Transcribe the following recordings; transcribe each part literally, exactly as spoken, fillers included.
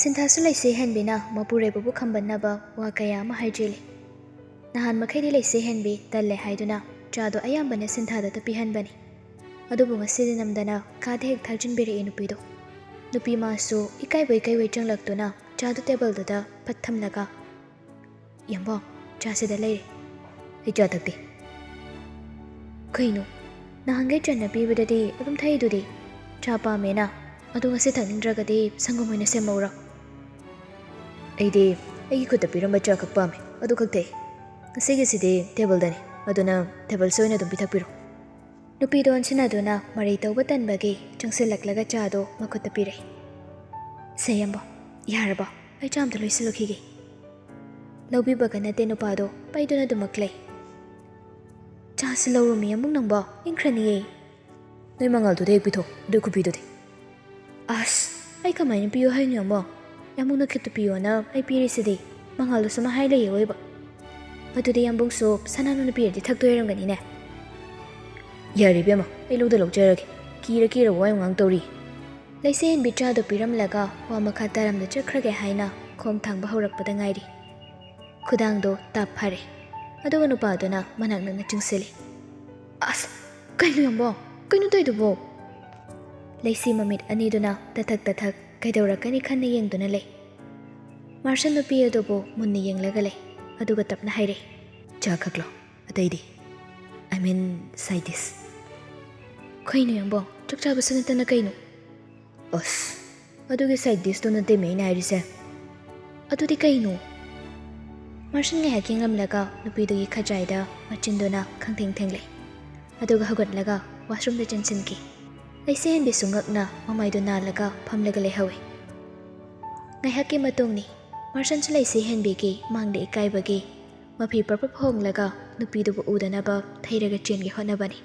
ꯁꯤꯟꯊꯥꯁꯨ ꯂꯩꯁꯤ ꯍꯦꯟꯕꯤꯅ ꯃꯄꯨꯔꯣꯏꯕꯕꯨ ꯈꯝꯕꯟꯅꯕ ꯋꯥ ꯀꯌꯥ ꯑꯃ ꯍꯥꯏꯖꯤꯜꯂꯤ꯫ ꯅꯍꯥꯟ ꯃꯈꯩꯗꯤ ꯂꯩꯁꯤ ꯍꯦꯟꯕꯤ ꯇꯜꯂꯦ ꯍꯥꯏꯗꯨꯅ ꯆꯥꯗꯣ ꯑꯌꯥꯝꯕꯅ ꯁꯤꯟꯊꯥꯗꯇ ꯄꯤꯍꯟꯕꯅꯤ꯫ ꯑꯗꯨꯕꯨ ꯉꯁꯤꯗꯤ ꯅꯝꯗꯅ ꯀꯥꯗ ꯍꯦꯛ ꯊꯥꯖꯤꯟꯕꯤꯔꯛꯏ ꯅꯨꯄꯤꯗꯣ꯫ ꯅꯨꯄꯤ ꯃꯥꯁꯨ ꯏꯀꯥꯏꯕꯣꯏ ꯀꯩꯕꯣꯏ ꯆꯪꯂꯛꯇꯨꯅ ꯆꯥꯗꯨ ꯇꯦꯕꯜꯗꯨꯗ ꯐꯠ ꯊꯝꯂꯒ, "ꯏꯌꯥꯝꯕꯣ, ꯆꯥ ꯁꯤꯗ ꯂꯩꯔꯦ꯫ ꯑꯩ ꯆꯥ ꯊꯛꯇꯦ꯫" "ꯀꯩꯅꯣ? ꯅꯍꯥꯟꯈꯩ ꯆꯟꯅ ꯄꯤꯕꯗꯗꯤ ꯑꯗꯨꯝ ꯊꯛꯏꯗꯨꯗꯤ꯫ ꯆꯥ ꯄꯥꯝꯃꯦꯅ꯫ ꯑꯗꯣ ꯉꯁꯤ ꯊꯛꯅꯤꯡꯗ꯭ꯔꯒꯗꯤ ꯁꯪꯒꯣꯝ ꯑꯣꯏꯅ ꯁꯦꯝꯃꯧꯔꯣ?" "ꯑꯩꯗꯤ ꯑꯩꯒꯤ ꯈꯨꯠꯇ ꯄꯤꯔꯝꯕ ꯆꯥ ꯈꯛ ꯄꯥꯝꯃꯦ, ꯑꯗꯨ ꯈꯛ ꯊꯛꯏ꯫ ꯉꯁꯤꯒꯤꯁꯤꯗꯤ ꯇꯦꯕꯜꯗꯅꯤ, ꯑꯗꯨꯅ ꯇꯦꯕꯜꯁꯦ ꯑꯣꯏꯅ ꯑꯗꯨꯝ ꯄꯤꯊꯛꯄꯤꯔꯣ꯫" ꯅꯨꯄꯤꯗꯣ ꯑꯣꯟꯁꯤꯟꯅꯗꯨꯅ ꯃꯔꯩ ꯇꯧꯕ ꯇꯟꯕꯒꯤ ꯆꯪꯁꯤꯜꯂꯛꯂꯒ ꯆꯥꯗꯣ ꯃꯈꯨꯠꯇ ꯄꯤꯔꯛꯏ꯫ "ꯁꯦ ꯏꯌꯥꯝꯕꯣ, ꯌꯥꯔꯕꯣ? ꯑꯩ ꯆꯥ ꯑꯝꯇ ꯂꯣꯏꯁꯤꯜꯂꯨꯈꯤꯒꯦ꯫" ꯂꯧꯕꯤꯕꯒ ꯅꯠꯇꯦ ꯅꯨꯄꯥꯗꯣ, ꯄꯩꯗꯨꯅ ꯑꯗꯨꯃꯛ ꯂꯩ꯫ "ꯆꯥꯁꯤ ꯂꯧꯔꯨꯃꯤ ꯑꯃꯨꯛ ꯅꯪꯕꯣ, ꯏꯪꯈ꯭ꯔꯅꯤꯌꯦ꯫" "ꯅꯣꯏ ꯃꯉꯥꯜꯗꯨꯗ ꯍꯦꯛ ꯄꯤꯊꯣꯛ, ꯑꯗꯨ ꯈꯨꯕꯤꯗꯨꯗꯤ꯫" "ꯑꯁ, ꯑꯩ ꯀꯃꯥꯏꯅ ꯄꯤꯌꯨ ꯍꯥꯏꯅꯣ ꯌꯥꯝꯕꯣ? ꯌꯥꯝꯕꯨꯡꯅ ꯈꯤꯠꯇꯨ ꯄꯤꯌꯣꯅ ꯑꯩ ꯄꯤꯔꯤꯁꯤꯗꯤ꯫ ꯃꯉꯥꯜꯗꯨꯁꯨ ꯃꯍꯥꯏ ꯂꯩꯌꯦ ꯑꯣꯏꯕ꯫ ꯑꯗꯨꯗꯤ ꯌꯥꯝꯕꯨꯡꯁꯨ ꯁꯅꯥꯅꯨꯅ ꯄꯤꯔꯗꯤ ꯊꯛꯇꯣꯏ ꯑꯣꯏꯔꯝꯒꯅꯤꯅꯦ꯫" "ꯌꯥꯔꯦ ꯏꯕꯦꯝꯃ, ꯑꯩ ꯂꯧꯗ ꯂꯧꯖꯔꯒꯦ꯫ ꯀꯤꯔ ꯀꯤꯔ ꯋꯥ ꯌꯥꯝ ꯉꯥꯡꯇꯧꯔꯤ꯫" ꯂꯩꯁꯦꯟꯕꯤ ꯆꯥꯗꯣ ꯄꯤꯔꯝꯂꯒ ꯋꯥ ꯃꯈꯥ ꯇꯥꯔꯝꯗ ꯆꯠꯈ꯭ꯔꯒꯦ ꯍꯥꯏꯅ ꯈꯣꯡ ꯊꯥꯡꯕ ꯍꯧꯔꯛꯄꯗ ꯉꯥꯏꯔꯤ꯫ ꯈꯨꯗꯥꯡꯗꯣ ꯇꯥꯞ ꯐꯥꯔꯦ꯫ ꯑꯗꯨꯒ ꯅꯨꯄꯥꯗꯨꯅ ꯃꯅꯥꯛ ꯅꯛꯅ ꯆꯤꯡꯁꯤꯜꯂꯤ꯫ "ꯑꯁ, ꯀꯩꯅꯣ ꯌꯥꯝꯕꯣ? ꯀꯩꯅꯣ ꯇꯧꯏꯗꯨꯕꯣ?" ꯂꯩꯁꯤ ꯃꯃꯤꯠ ꯑꯅꯤꯗꯨꯅ ꯇꯊꯛ ꯇꯊꯛ ꯀꯩꯗꯧꯔꯛꯀꯅꯤ ꯈꯟꯅ ꯌꯦꯡꯗꯨꯅ ꯂꯩ꯫ ꯃꯥꯔꯁꯟ ꯅꯨꯄꯤ ꯑꯗꯨꯕꯨ ꯃꯨꯟꯅ ꯌꯦꯡꯂꯒ ꯂꯩ꯫ ꯑꯗꯨꯒ ꯇꯞꯅ ꯍꯥꯏꯔꯦ, "ꯆꯥ ꯈꯛꯂꯣ? ꯑꯇꯩꯗꯤ? I mean, side dish?" "ꯀꯩꯅꯣ ꯌꯥꯝꯕꯣ? ꯆꯥꯛ ꯆꯥꯕꯁꯨ ꯅꯠꯇꯅ ꯀꯩꯅꯣ?" "ꯑꯁ, ꯑꯗꯨꯒꯤ side dishꯇꯨ ꯅꯠꯇꯦꯃꯤ ꯑꯩꯅ ꯍꯥꯏꯔꯤꯁꯦ꯫" "ꯑꯗꯨꯗꯤ ꯀꯩꯅꯣ?" ꯃꯥꯔꯁꯟ ꯉꯥꯏꯍꯥꯛ ꯌꯦꯡꯂꯝꯂꯒ ꯅꯨꯄꯤꯗꯨꯒꯤ ꯈꯖꯥꯏꯗ ꯃꯆꯤꯟꯗꯨꯅ ꯈꯪꯊꯦꯡ ꯊꯦꯡꯂꯦ꯫ ꯑꯗꯨꯒ ꯍꯧꯒꯠꯂꯒ washroomꯗ ꯆꯦꯟꯁꯤꯟꯈꯤ꯫ ꯂꯩꯁꯦꯟꯕꯤꯁꯨ ꯉꯛꯅ ꯃꯃꯥꯏꯗꯨ ꯅꯥꯜꯂꯒ ꯐꯝꯂꯒ ꯂꯩꯍꯧꯏ꯫ ꯉꯥꯏꯍꯥꯛꯀꯤ ꯃꯇꯨꯡꯅꯤ꯫ ꯃꯥꯔꯁꯟꯁꯨ ꯂꯩꯁꯦ ꯍꯦꯟꯕꯤꯒꯤ ꯃꯥꯡꯗ ꯏꯀꯥꯏꯕꯒꯤ ꯃꯐꯤ ꯄꯔꯞ ꯄꯔꯞ ꯍꯣꯡꯂꯒ ꯅꯨꯄꯤꯗꯨꯕꯨ ꯎꯗꯅꯕ ꯊꯩꯔꯒ ꯆꯦꯟꯒꯦ ꯍꯣꯠꯅꯕꯅꯤ꯫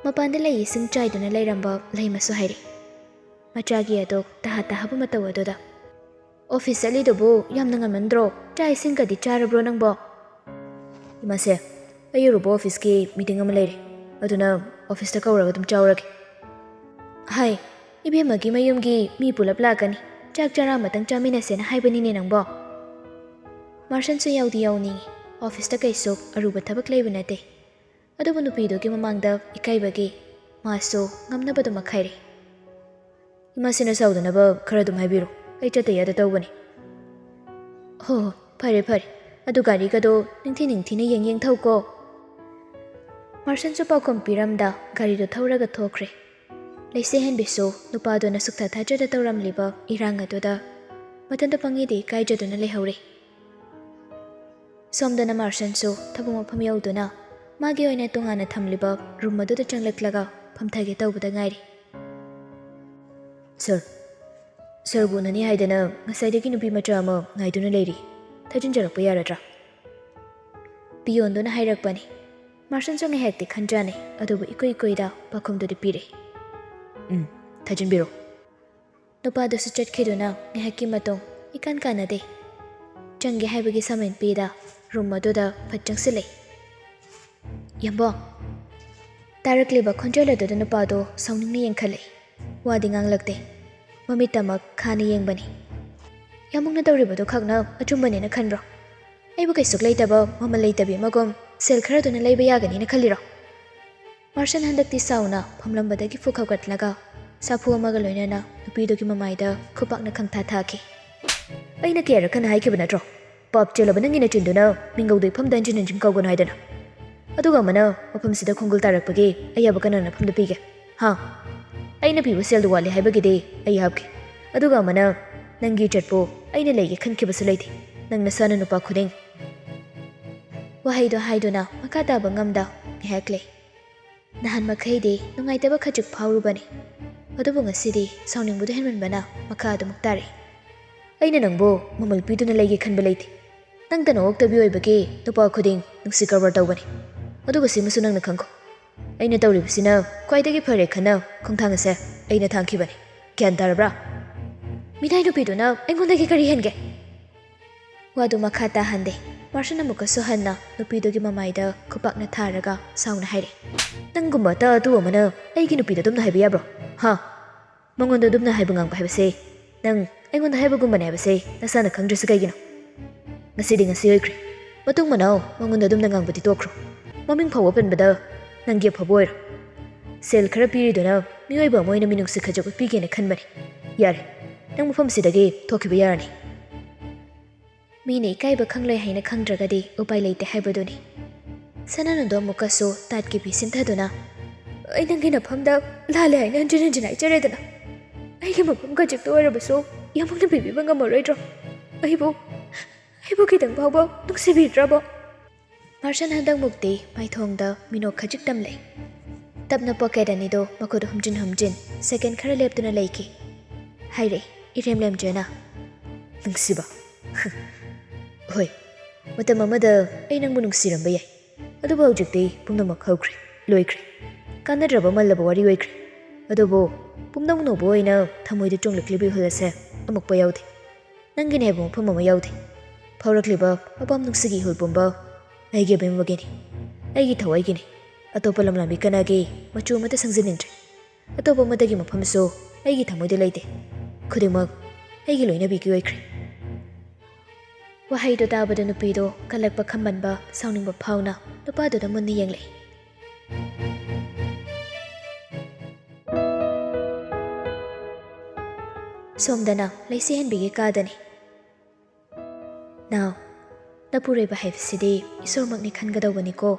ꯃꯄꯥꯟꯗ ꯂꯩ ꯏꯁꯤꯡ ꯆꯥꯏꯗꯨꯅ ꯂꯩꯔꯝꯕ ꯂꯩꯃꯁꯨ ꯍꯥꯏꯔꯛꯏ꯫ ꯃꯆꯥꯒꯤ ꯑꯗꯣ ꯇꯍꯥ ꯇꯍꯥꯕ ꯃꯇꯧ ꯑꯗꯨꯗ, "ꯑꯣꯐꯤꯁ ꯆꯠꯂꯤꯗꯨꯕꯨ ꯌꯥꯝꯅ ꯉꯟꯃꯟꯗ꯭ꯔꯣ? ꯆꯥꯛ ꯏꯁꯤꯡꯒꯗꯤ ꯆꯥꯔꯕ꯭ꯔꯣ ꯅꯪꯕꯣ?" "ꯏꯃꯥꯁꯦ, ꯑꯩ ꯑꯔꯨꯕ ꯑꯣꯐꯤꯁꯀꯤ meeting ꯑꯃ ꯂꯩꯔꯦ, ꯑꯗꯨꯅ ꯑꯣꯐꯤꯁꯇ ꯀꯧꯔꯒ ꯑꯗꯨꯝ ꯆꯥꯎꯔꯒꯦ꯫" "ꯍꯥꯏ, ꯏꯕꯦꯝꯃꯒꯤ ꯃꯌꯨꯝꯒꯤ ꯃꯤ ꯄꯨꯂꯞ ꯂꯥꯛꯀꯅꯤ, ꯆꯥꯛ ꯆꯔꯥ ꯑꯃꯇꯪ ꯆꯥꯃꯤꯟꯅꯁꯦꯅ ꯍꯥꯏꯕꯅꯤꯅꯦ ꯅꯪꯕꯣ꯫ ꯃꯥꯔꯁꯟꯁꯨ ꯌꯥꯎꯗꯤ ꯌꯥꯎꯅꯤꯡꯉꯤ, ꯑꯣꯐꯤꯁꯇ ꯀꯩꯁꯨ ꯑꯔꯨꯕ ꯊꯕꯛ ꯂꯩꯕ ꯅꯠꯇꯦ꯫ ꯑꯗꯨꯕꯨ ꯅꯨꯄꯤꯗꯨꯒꯤ ꯃꯃꯥꯡꯗ ꯏꯀꯥꯏꯕꯒꯤ ꯃꯥꯁꯨ ꯉꯝꯅꯕ ꯑꯗꯨꯃꯛ ꯍꯥꯏꯔꯦ꯫ "ꯏꯃꯥꯁꯤꯅ ꯁꯥꯎꯗꯅꯕ ꯈꯔ ꯑꯗꯨꯝ ꯍꯥꯏꯕꯤꯔꯣ, ꯑꯩ ꯆꯠꯇ ꯌꯥꯗ ꯇꯧꯕꯅꯤ꯫" "ꯍꯣ ꯍꯣ, ꯐꯔꯦ ꯐꯔꯦ, ꯑꯗꯨ ꯒꯥꯔꯤꯒꯗꯣ ꯅꯤꯡꯊꯤ ꯅꯤꯡꯊꯤꯅ ꯌꯦꯡ ꯌꯦꯡ ꯊꯧꯀꯣ꯫" ꯃꯥꯔꯁꯟꯁꯨ ꯄꯥꯎꯈꯨꯝ ꯄꯤꯔꯝꯗ ꯒꯥꯔꯤꯗꯣ ꯊꯧꯔꯒ ꯊꯣꯛꯈ꯭ꯔꯦ꯫ ꯂꯩꯁꯦ ꯍꯦꯟꯕꯤꯁꯨ ꯅꯨꯄꯥꯗꯨꯅ ꯁꯨꯛꯊꯥ ꯊꯥꯖꯗ ꯇꯧꯔꯝꯂꯤꯕ ꯏꯔꯥꯡ ꯑꯗꯨꯗ ꯃꯊꯟꯇ ꯄꯪꯏꯗ ꯏꯀꯥꯏꯖꯗꯨꯅ ꯂꯩꯍꯧꯔꯦ꯫ ꯁꯣꯝꯗꯅ ꯃꯥꯔꯁꯟꯁꯨ ꯊꯕꯛ ꯃꯐꯝ ꯌꯧꯗꯨꯅ ꯃꯥꯒꯤ ꯑꯣꯏꯅ ꯇꯣꯉꯥꯟꯅ ꯊꯝꯂꯤꯕ ꯔꯨꯝ ꯑꯗꯨꯗ ꯆꯪꯂꯛꯂꯒ ꯐꯝꯊꯒꯦ ꯇꯧꯕꯗ ꯉꯥꯏꯔꯤ꯫ "ꯁꯥꯔ, ꯁꯥꯔꯕꯨ ꯎꯅꯅꯤ ꯍꯥꯏꯗꯅ ꯉꯁꯥꯏꯗꯒꯤ ꯅꯨꯄꯤ ꯃꯆꯥ ꯑꯃ ꯉꯥꯏꯗꯨꯅ ꯂꯩꯔꯤ, ꯊꯥꯖꯤꯟꯖꯔꯛꯄ ꯌꯥꯔꯗ꯭ꯔꯥ?" ꯄꯤꯌꯣꯟꯗꯨꯅ ꯍꯥꯏꯔꯛꯄꯅꯤ꯫ ꯃꯥꯔꯁꯟꯁꯨ ꯉꯥꯏꯍꯥꯛꯇꯤ ꯈꯟꯖꯥꯅꯩ, ꯑꯗꯨꯕꯨ ꯏꯀꯨꯏ ꯀꯨꯏꯗ ꯄꯥꯎꯈꯨꯝꯗꯨꯗꯤ ꯄꯤꯔꯦ꯫ "ꯎꯝ, ꯊꯥꯖꯤꯟꯕꯤꯔꯣ꯫" ꯅꯨꯄꯥꯗꯨꯁꯨ ꯆꯠꯈꯤꯗꯨꯅ ꯉꯥꯏꯍꯥꯛꯀꯤ ꯃꯇꯨꯡ ꯏꯀꯥꯟ ꯀꯥꯟꯅꯗꯦ꯫ ꯆꯪꯒꯦ ꯍꯥꯏꯕꯒꯤ ꯁꯃꯦꯟ ꯄꯤꯗ ꯔꯨꯝ ꯑꯗꯨꯗ ꯐꯠ ꯆꯪꯁꯤꯜꯂꯦ꯫ "ꯌꯥꯝꯕꯣ!" ꯇꯥꯔꯛꯂꯤꯕ ꯈꯣꯟꯖꯦꯜ ꯑꯗꯨꯗ ꯅꯨꯄꯥꯗꯣ ꯁꯥꯎꯅꯤꯡꯅ ꯌꯦꯡꯈꯠꯂꯦ꯫ ꯋꯥꯗꯤ ꯉꯥꯡꯂꯛꯇꯦ꯫ ꯃꯃꯤꯠꯇꯃꯛ ꯈꯥꯅ ꯌꯦꯡꯕꯅꯤ꯫ "ꯌꯥꯝꯕꯨꯡꯅ ꯇꯧꯔꯤꯕꯗꯨ ꯈꯛꯅ ꯑꯆꯨꯝꯕꯅꯦꯅ ꯈꯟꯕ꯭ꯔꯣ? ꯑꯩꯕꯨ ꯀꯩꯁꯨꯛ ꯂꯩꯇꯕ, ꯃꯃꯜ ꯂꯩꯇꯕꯤ ꯑꯃꯒꯨꯝ ꯁꯦꯜ ꯈꯔꯗꯨꯅ ꯂꯩꯕ ꯌꯥꯒꯅꯤꯅ ꯈꯜꯂꯤꯔꯣ?" ꯃꯥꯔꯁꯟ ꯍꯟꯗꯛꯇꯤ ꯁꯥꯎꯅ ꯐꯝꯂꯝꯕꯗꯒꯤ ꯐꯨꯛ ꯍꯧꯒꯠꯂꯒ ꯁꯥꯐꯨ ꯑꯃꯒ ꯂꯣꯏꯅꯅ ꯅꯨꯄꯤꯗꯨꯒꯤ ꯃꯃꯥꯏꯗ ꯈꯨꯄꯥꯛꯅ ꯈꯪꯊꯥ ꯊꯥꯈꯤ꯫ "ꯑꯩꯅ ꯀꯌꯥꯔꯛ ꯍꯟꯅ ꯍꯥꯏꯈꯤꯕ ꯅꯠꯇ꯭ꯔꯣ? ꯄꯥꯞ ꯆꯦꯜꯂꯕ ꯅꯪꯒꯤ ꯅꯆꯤꯟꯗꯨꯅ ꯃꯤꯡꯒꯧꯗꯣ ꯏꯐꯝꯗ ꯍꯟꯖꯤꯟ ꯍꯟꯖꯤꯟ ꯀꯧꯒꯅꯨ ꯍꯥꯏꯗꯅ꯫ ꯑꯗꯨꯒ ꯑꯃꯅ ꯃꯐꯝꯁꯤꯗ ꯈꯣꯡꯒꯨꯜ ꯇꯥꯔꯛꯄꯒꯤ ꯑꯌꯥꯕ ꯀꯅꯥꯅ ꯅꯐꯝꯗ ꯄꯤꯒꯦ? ꯍꯥ? ꯑꯩꯅ ꯄꯤꯕ ꯁꯦꯜꯗꯨ ꯋꯥꯠꯂꯤ ꯍꯥꯏꯕꯒꯤꯗꯤ ꯑꯩ ꯍꯥꯞꯈꯤ꯫ ꯑꯗꯨꯒ ꯑꯃꯅ ꯅꯪꯒꯤ ꯏꯖꯠꯄꯨ ꯑꯩꯅ ꯂꯩꯒꯦ ꯈꯟꯈꯤꯕꯁꯨ ꯂꯩꯇꯦ꯫ ꯅꯪ ꯅꯁꯥꯅ ꯅꯨꯄꯥ ꯈꯨꯗꯤꯡ꯫" ꯋꯥꯍꯩꯗꯣ ꯍꯥꯏꯗꯨꯅ ꯃꯈꯥ ꯇꯥꯕ ꯉꯝꯗ ꯉꯥꯏꯍꯥꯛ ꯂꯩ꯫ ꯅꯍꯥꯟ ꯃꯈꯩꯗꯤ ꯅꯨꯡꯉꯥꯏꯇꯕ ꯈꯖꯤꯛ ꯐꯥꯎꯔꯨꯕꯅꯤ, ꯑꯗꯨꯕꯨ ꯉꯁꯤꯗꯤ ꯁꯥꯎꯅꯤꯡꯕꯗꯨ ꯍꯦꯟꯃꯟꯕꯅ ꯃꯈꯥ ꯑꯗꯨꯃꯛ ꯇꯥꯔꯛꯏ꯫ "ꯑꯩꯅ ꯅꯪꯕꯨ ꯃꯃꯜ ꯄꯤꯗꯨꯅ ꯂꯩꯒꯦ ꯈꯟꯕ ꯂꯩꯇꯦ꯫ ꯅꯪꯇ ꯅꯋꯣꯛꯇꯕꯤ ꯑꯣꯏꯕꯒꯤ ꯅꯨꯄꯥ ꯈꯨꯗꯤꯡ ꯅꯨꯡꯁꯤ ꯀꯔꯕꯥꯔ ꯇꯧꯕꯅꯤ꯫ ꯑꯗꯨꯒ ꯁꯤꯃꯁꯨ ꯅꯪꯅ ꯈꯪꯈꯣ, ꯑꯩꯅ ꯇꯧꯔꯤꯕꯁꯤꯅ ꯈ꯭ꯋꯥꯏꯗꯒꯤ ꯐꯔꯦ ꯈꯟꯅ ꯈꯣꯡꯊꯥꯡ ꯑꯁꯦ ꯑꯩꯅ ꯊꯥꯡꯈꯤꯕꯅꯤ꯫ ꯒ꯭ꯌꯥꯟ ꯇꯥꯔꯕ꯭ꯔꯥ?" "ꯃꯤꯅꯥꯏ ꯅꯨꯄꯤꯗꯨꯅ ꯑꯩꯉꯣꯟꯗꯒꯤ ꯀꯔꯤ ꯍꯦꯟꯒꯦ?" ꯋꯥꯗꯨ ꯃꯈꯥ ꯇꯥꯍꯟꯗꯦ꯫ ꯃꯥꯔꯁꯟ ꯑꯃꯨꯛꯀꯁꯨ ꯍꯟꯅ ꯅꯨꯄꯤꯗꯨꯒꯤ ꯃꯃꯥꯏꯗ ꯈꯨꯄꯥꯛꯅ ꯊꯥꯔꯒ ꯁꯥꯎꯅ ꯍꯥꯏꯔꯦ꯫ "ꯅꯪꯒꯨꯝꯕ ꯑꯇꯥ ꯑꯇꯨ ꯑꯃꯅ ꯑꯩꯒꯤ ꯅꯨꯄꯤꯗ ꯑꯗꯨꯝꯅ ꯍꯥꯏꯕ ꯌꯥꯕ꯭ꯔꯣ? ꯍꯥ? ꯃꯉꯣꯟꯗ ꯑꯗꯨꯝꯅ ꯍꯥꯏꯕ ꯉꯥꯡꯕ ꯍꯥꯏꯕꯁꯦ ꯅꯪ ꯑꯩꯉꯣꯟꯗ ꯍꯥꯏꯕꯒꯨꯝꯕꯅꯦ ꯍꯥꯏꯕꯁꯦ ꯅꯁꯥꯅ ꯈꯪꯗ꯭ꯔꯤꯁꯤ ꯀꯩꯒꯤꯅꯣ? ꯉꯁꯤꯗꯤ ꯉꯁꯤ ꯑꯣꯏꯈ꯭ꯔꯦ꯫ ꯃꯇꯨꯡ ꯃꯅꯥꯎ ꯃꯉꯣꯟꯗ ꯑꯗꯨꯝꯅ ꯉꯥꯡꯕꯗꯤ ꯇꯣꯛꯈ꯭ꯔꯣ꯫ ꯃꯃꯤꯡ ꯐꯥꯎꯕ ꯄꯟꯕꯗ ꯅꯪꯒꯤ ꯑꯐꯕ ꯑꯣꯏꯔꯣ꯫ ꯁꯦꯜ ꯈꯔ ꯄꯤꯔꯤꯗꯨꯅ ꯃꯤꯑꯣꯏꯕ ꯑꯃ ꯑꯣꯏꯅ ꯃꯤꯅꯨꯡꯁꯤ ꯈꯖꯤꯛ ꯎꯠꯄꯤꯒꯦꯅ ꯈꯟꯕꯅꯤ꯫ ꯌꯥꯔꯦ, ꯅꯪ ꯃꯐꯝꯁꯤꯗꯒꯤ ꯊꯣꯛꯈꯤꯕ ꯌꯥꯔꯅꯤ꯫ ꯃꯤꯅ ꯏꯀꯥꯏꯕ ꯈꯪꯂꯣꯏ ꯍꯥꯏꯅ ꯈꯪꯗ꯭ꯔꯒꯗꯤ ꯎꯄꯥꯏ ꯂꯩꯇꯦ ꯍꯥꯏꯕꯗꯨꯅꯤ꯫ ꯁꯅꯥꯅꯟꯗꯣ ꯑꯃꯨꯛꯀꯁꯨ ꯇꯥꯠꯀꯤ ꯐꯤ ꯁꯤꯟꯊꯗꯨꯅ, "ꯑꯩ ꯅꯪꯒꯤ ꯅꯐꯝꯗ ꯂꯥꯜꯂꯦ ꯍꯥꯏꯅ ꯍꯟꯖꯤꯟ ꯍꯟꯖꯤꯟ ꯍꯥꯏꯖꯔꯦꯗꯅ꯫ ꯑꯩꯒꯤ ꯃꯐꯝ ꯈꯖꯤꯛꯇ ꯑꯣꯏꯔꯕꯁꯨ ꯌꯥꯝꯅ ꯄꯤꯕꯤꯕ ꯉꯝꯃꯔꯣꯏꯗ꯭ꯔꯣ? ꯑꯩꯕꯨ, ꯑꯩꯕꯨ ꯈꯤꯇꯪ ꯐꯥꯎꯕ ꯅꯨꯡꯁꯤꯕꯤꯗ꯭ꯔꯕꯣ?" ꯃꯥꯔꯁꯟ ꯍꯟꯗꯛꯃꯨꯛꯇꯤ ꯃꯥꯏꯊꯣꯡꯗ ꯃꯤꯅꯣꯛ ꯈꯖꯤꯛꯇꯝ ꯂꯩ꯫ ꯇꯞꯅ ꯄꯣꯀꯦꯠ ꯑꯅꯤꯗꯣ ꯃꯈꯨꯠ ꯍꯨꯝꯖꯤꯟ ꯍꯨꯝꯖꯤꯟ ꯁꯦꯀꯦꯟ ꯈꯔ ꯂꯦꯞꯇꯨꯅ ꯂꯩꯈꯤ꯫ ꯍꯥꯏꯔꯦ ꯏꯔꯦꯝ ꯂꯦꯝꯖꯅ, "ꯅꯨꯡꯁꯤꯕ, ꯍꯣꯏ, ꯃꯇꯝ ꯑꯃꯗ ꯑꯩ ꯅꯪꯕꯨ ꯅꯨꯡꯁꯤꯔꯝꯕ ꯌꯥꯏ, ꯑꯗꯨꯕꯨ ꯍꯧꯖꯤꯛꯇꯤ ꯄꯨꯝꯅꯃꯛ ꯍꯧꯈ꯭ꯔꯦ, ꯂꯣꯏꯈ꯭ꯔꯦ꯫ ꯀꯥꯟꯅꯗ꯭ꯔꯕ ꯃꯜꯂꯕ ꯋꯥꯔꯤ ꯑꯣꯏꯈ꯭ꯔꯦ꯫ ꯑꯗꯨꯕꯨ ꯄꯨꯝꯅꯧ ꯅꯧꯕ ꯑꯣꯏꯅ ꯊꯃꯣꯏꯗ ꯆꯣꯡꯂꯛꯂꯤꯕ ꯏꯍꯨꯜ ꯑꯁꯦ ꯑꯃꯨꯛꯄ ꯌꯥꯎꯗꯦ꯫ ꯅꯪꯒꯤꯅꯦ ꯍꯥꯏꯕ ꯃꯐꯝ ꯑꯃ ꯌꯥꯎꯗꯦ꯫ ꯐꯥꯎꯔꯛꯂꯤꯕ ꯑꯄꯥꯝ ꯅꯨꯡꯁꯤꯒꯤ ꯏꯍꯨꯜ ꯄꯨꯝꯕ ꯑꯩꯒꯤ ꯑꯕꯦꯝꯃꯒꯤꯅꯤ, ꯑꯩꯒꯤ ꯊꯋꯥꯏꯒꯤꯅꯤ꯫ ꯑꯇꯣꯞꯄ ꯂꯝꯂꯥꯟꯕꯤ ꯀꯅꯥꯒꯤ ꯃꯆꯨ ꯑꯃꯠꯇ ꯁꯪꯖꯅꯤꯡꯗ꯭ꯔꯦ꯫ ꯑꯇꯣꯞꯄ ꯑꯃꯠꯇꯒꯤ ꯃꯐꯝꯁꯨ ꯑꯩꯒꯤ ꯊꯃꯣꯏꯗ ꯂꯩꯇꯦ꯫ ꯈꯨꯗꯤꯡꯃꯛ ꯑꯩꯒꯤ ꯂꯣꯏꯅꯕꯤꯒꯤ ꯑꯣꯏꯈ꯭ꯔꯦ꯫" ꯋꯥꯍꯩꯗꯣ ꯇꯥꯕꯗ ꯅꯨꯄꯤꯗꯣ ꯀꯜꯂꯛꯄ ꯈꯝꯕꯟꯕ, ꯁꯥꯎꯅꯤꯡꯕ ꯐꯥꯎꯅ ꯅꯨꯄꯥꯗꯨꯗ ꯃꯨꯟꯅ ꯌꯦꯡꯂꯛꯏ꯫ ꯁꯣꯝꯗꯅ ꯂꯩꯁꯦꯍꯟꯕꯤꯒꯤ ꯀꯥꯗꯅꯤ꯫ ꯅꯥꯎ, ꯅꯄꯨꯔꯣꯏꯕ ꯍꯥꯏꯕꯁꯤꯗꯤ ꯏꯁꯣꯔꯃꯛꯅꯤ ꯈꯟꯒꯗꯧꯕꯅꯤꯀꯣ꯫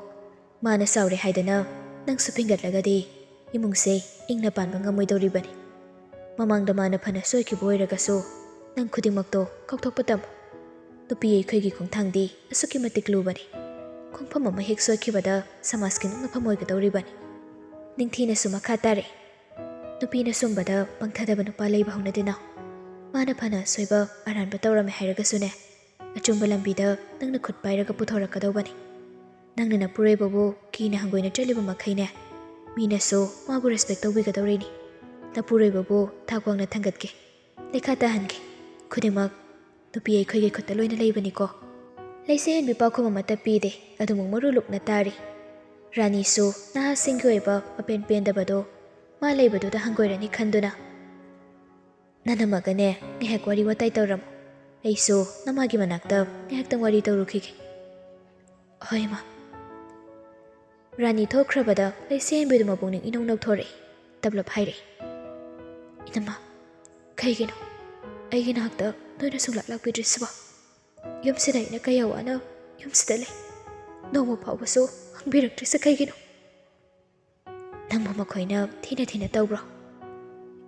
ꯃꯥꯅ ꯆꯥꯎꯔꯦ ꯍꯥꯏꯗꯅ ꯅꯪꯁꯨ ꯐꯤꯡꯒꯠꯂꯒꯗꯤ ꯏꯃꯨꯡꯁꯦ ꯏꯪꯅ ꯄꯥꯟꯕ ꯉꯝꯃꯣꯏꯗꯧꯔꯤꯕꯅꯤ꯫ ꯃꯃꯥꯡꯗ ꯃꯥꯅ ꯐꯅ ꯁꯣꯏꯈꯤꯕ ꯑꯣꯏꯔꯒꯁꯨ ꯅꯪ ꯈꯨꯗꯤꯡꯃꯛꯇꯣ ꯀꯥꯎꯊꯣꯛꯄ ꯇꯝꯃꯨ꯫ ꯅꯨꯄꯤ ꯑꯩꯈꯣꯏꯒꯤ ꯈꯣꯡꯊꯥꯡꯗꯤ ꯑꯁꯨꯛꯀꯤ ꯃꯇꯤꯛ ꯂꯨꯕꯅꯤ꯫ ꯈꯣꯡꯐꯝ ꯑꯃ ꯍꯦꯛ ꯁꯣꯏꯈꯤꯕꯗ ꯁꯃꯥꯖꯀꯤ ꯅꯣꯛꯅꯐꯝ ꯑꯣꯏꯒꯗꯧꯔꯤꯕꯅꯤ꯫ ꯅꯤꯡꯊꯤꯅꯁꯨ ꯃꯈꯥ ꯇꯥꯔꯦ꯫ ꯅꯨꯄꯤꯅ ꯁꯨꯝꯕꯗ ꯄꯪꯊꯗꯕ ꯅꯨꯄꯥ ꯂꯩꯕ ꯍꯧꯅꯗꯦꯅ꯫ ꯃꯥꯅ ꯐꯅ ꯑꯁꯣꯏꯕ ꯑꯔꯥꯟꯕ ꯇꯧꯔꯝꯃꯦ ꯍꯥꯏꯔꯒꯁꯨꯅꯦ, ꯑꯆꯨꯝꯕ ꯂꯝꯕꯤꯗ ꯅꯪꯅ ꯈꯨꯠ ꯄꯥꯏꯔꯒ ꯄꯨꯊꯣꯔꯛꯀꯗꯧꯕꯅꯤ꯫ ꯅꯪꯅ ꯅꯄꯨꯔꯣꯏꯕꯕꯨ ꯀꯤꯅ ꯍꯪꯒꯣꯏꯅ ꯆꯠꯂꯤꯕ ꯃꯈꯩꯅꯦ, ꯃꯤꯅꯁꯨ ꯃꯥꯕꯨ ꯔꯦꯁꯄꯦꯛ ꯇꯧꯕꯤꯒꯗꯧꯔꯤꯅꯤ꯫ ꯅꯄꯨꯔꯣꯏꯕꯕꯨ ꯊꯥꯛ ꯋꯥꯡꯅ ꯊꯥꯡꯒꯠꯀꯦ, ꯂꯩꯈꯥ ꯇꯥꯍꯟꯒꯦ꯫ ꯈꯨꯗꯤꯡꯃꯛ ꯅꯨꯄꯤ ꯑꯩꯈꯣꯏꯒꯤ ꯈꯨꯠꯇ ꯂꯣꯏꯅ ꯂꯩꯕꯅꯤꯀꯣ꯫ ꯂꯩꯁꯦ ꯍꯦꯟꯕꯤ ꯄꯥꯎꯈꯨꯝ ꯑꯃꯠꯇ ꯄꯤꯗꯦ, ꯑꯗꯨꯃꯛ ꯃꯔꯨ ꯂꯨꯛꯅ ꯇꯥꯔꯤ꯫ ꯔꯥꯅꯤꯁꯨ ꯅꯍꯥꯁꯤꯡꯒꯤ ꯑꯣꯏꯕ ꯑꯄꯦꯟ ꯄꯦꯟꯗꯕꯗꯣ ꯃꯥ ꯂꯩꯕꯗꯨꯗ ꯍꯪꯒꯣꯏꯔꯅꯤ ꯈꯟꯗꯨꯅ, ꯅꯅꯝꯃꯒꯅꯦ ꯉꯥꯏꯍꯥꯛ ꯋꯥꯔꯤ ꯋꯥꯇꯥꯏ ꯇꯧꯔꯝꯃꯣ꯫ ꯑꯩꯁꯨ ꯅꯃꯥꯒꯤ ꯃꯅꯥꯛꯇ ꯉꯥꯏꯍꯥꯛꯇꯪ ꯋꯥꯔꯤ ꯇꯧꯔꯨꯈꯤꯒꯦ꯫ ꯍꯣꯏ, ꯏꯃꯥ꯫ ꯔꯥꯅꯤ ꯊꯣꯛꯈ꯭ꯔꯕꯗ ꯂꯩꯁꯦꯝꯕꯤꯗꯨ ꯃꯄꯨꯛꯅꯤꯡ ꯏꯅꯧ ꯅꯧꯊꯣꯔꯛꯏ꯫ ꯇꯞꯂꯞ ꯍꯥꯏꯔꯛꯏ, "ꯏꯅꯝꯃ, ꯀꯩꯒꯤꯅꯣ ꯑꯩꯒꯤ ꯅꯥꯛꯇ ꯅꯣꯏꯅ ꯁꯨꯡꯂꯥꯛ ꯂꯥꯛꯄꯤꯗ꯭ꯔꯤꯁꯤꯕꯣ? ꯌꯨꯝꯁꯤꯗ ꯑꯩꯅ ꯀꯌꯥ ꯋꯥꯅ ꯌꯨꯝꯁꯤꯗ ꯂꯩ, ꯅꯣꯡꯃ ꯐꯥꯎꯕꯁꯨ ꯍꯪꯕꯤꯔꯛꯇ꯭ꯔꯤꯁꯦ ꯀꯩꯒꯤꯅꯣ?" "ꯅꯪꯕꯨ ꯃꯈꯣꯏꯅ ꯊꯤꯅ ꯊꯤꯅ ꯇꯧꯕ꯭ꯔꯣ?"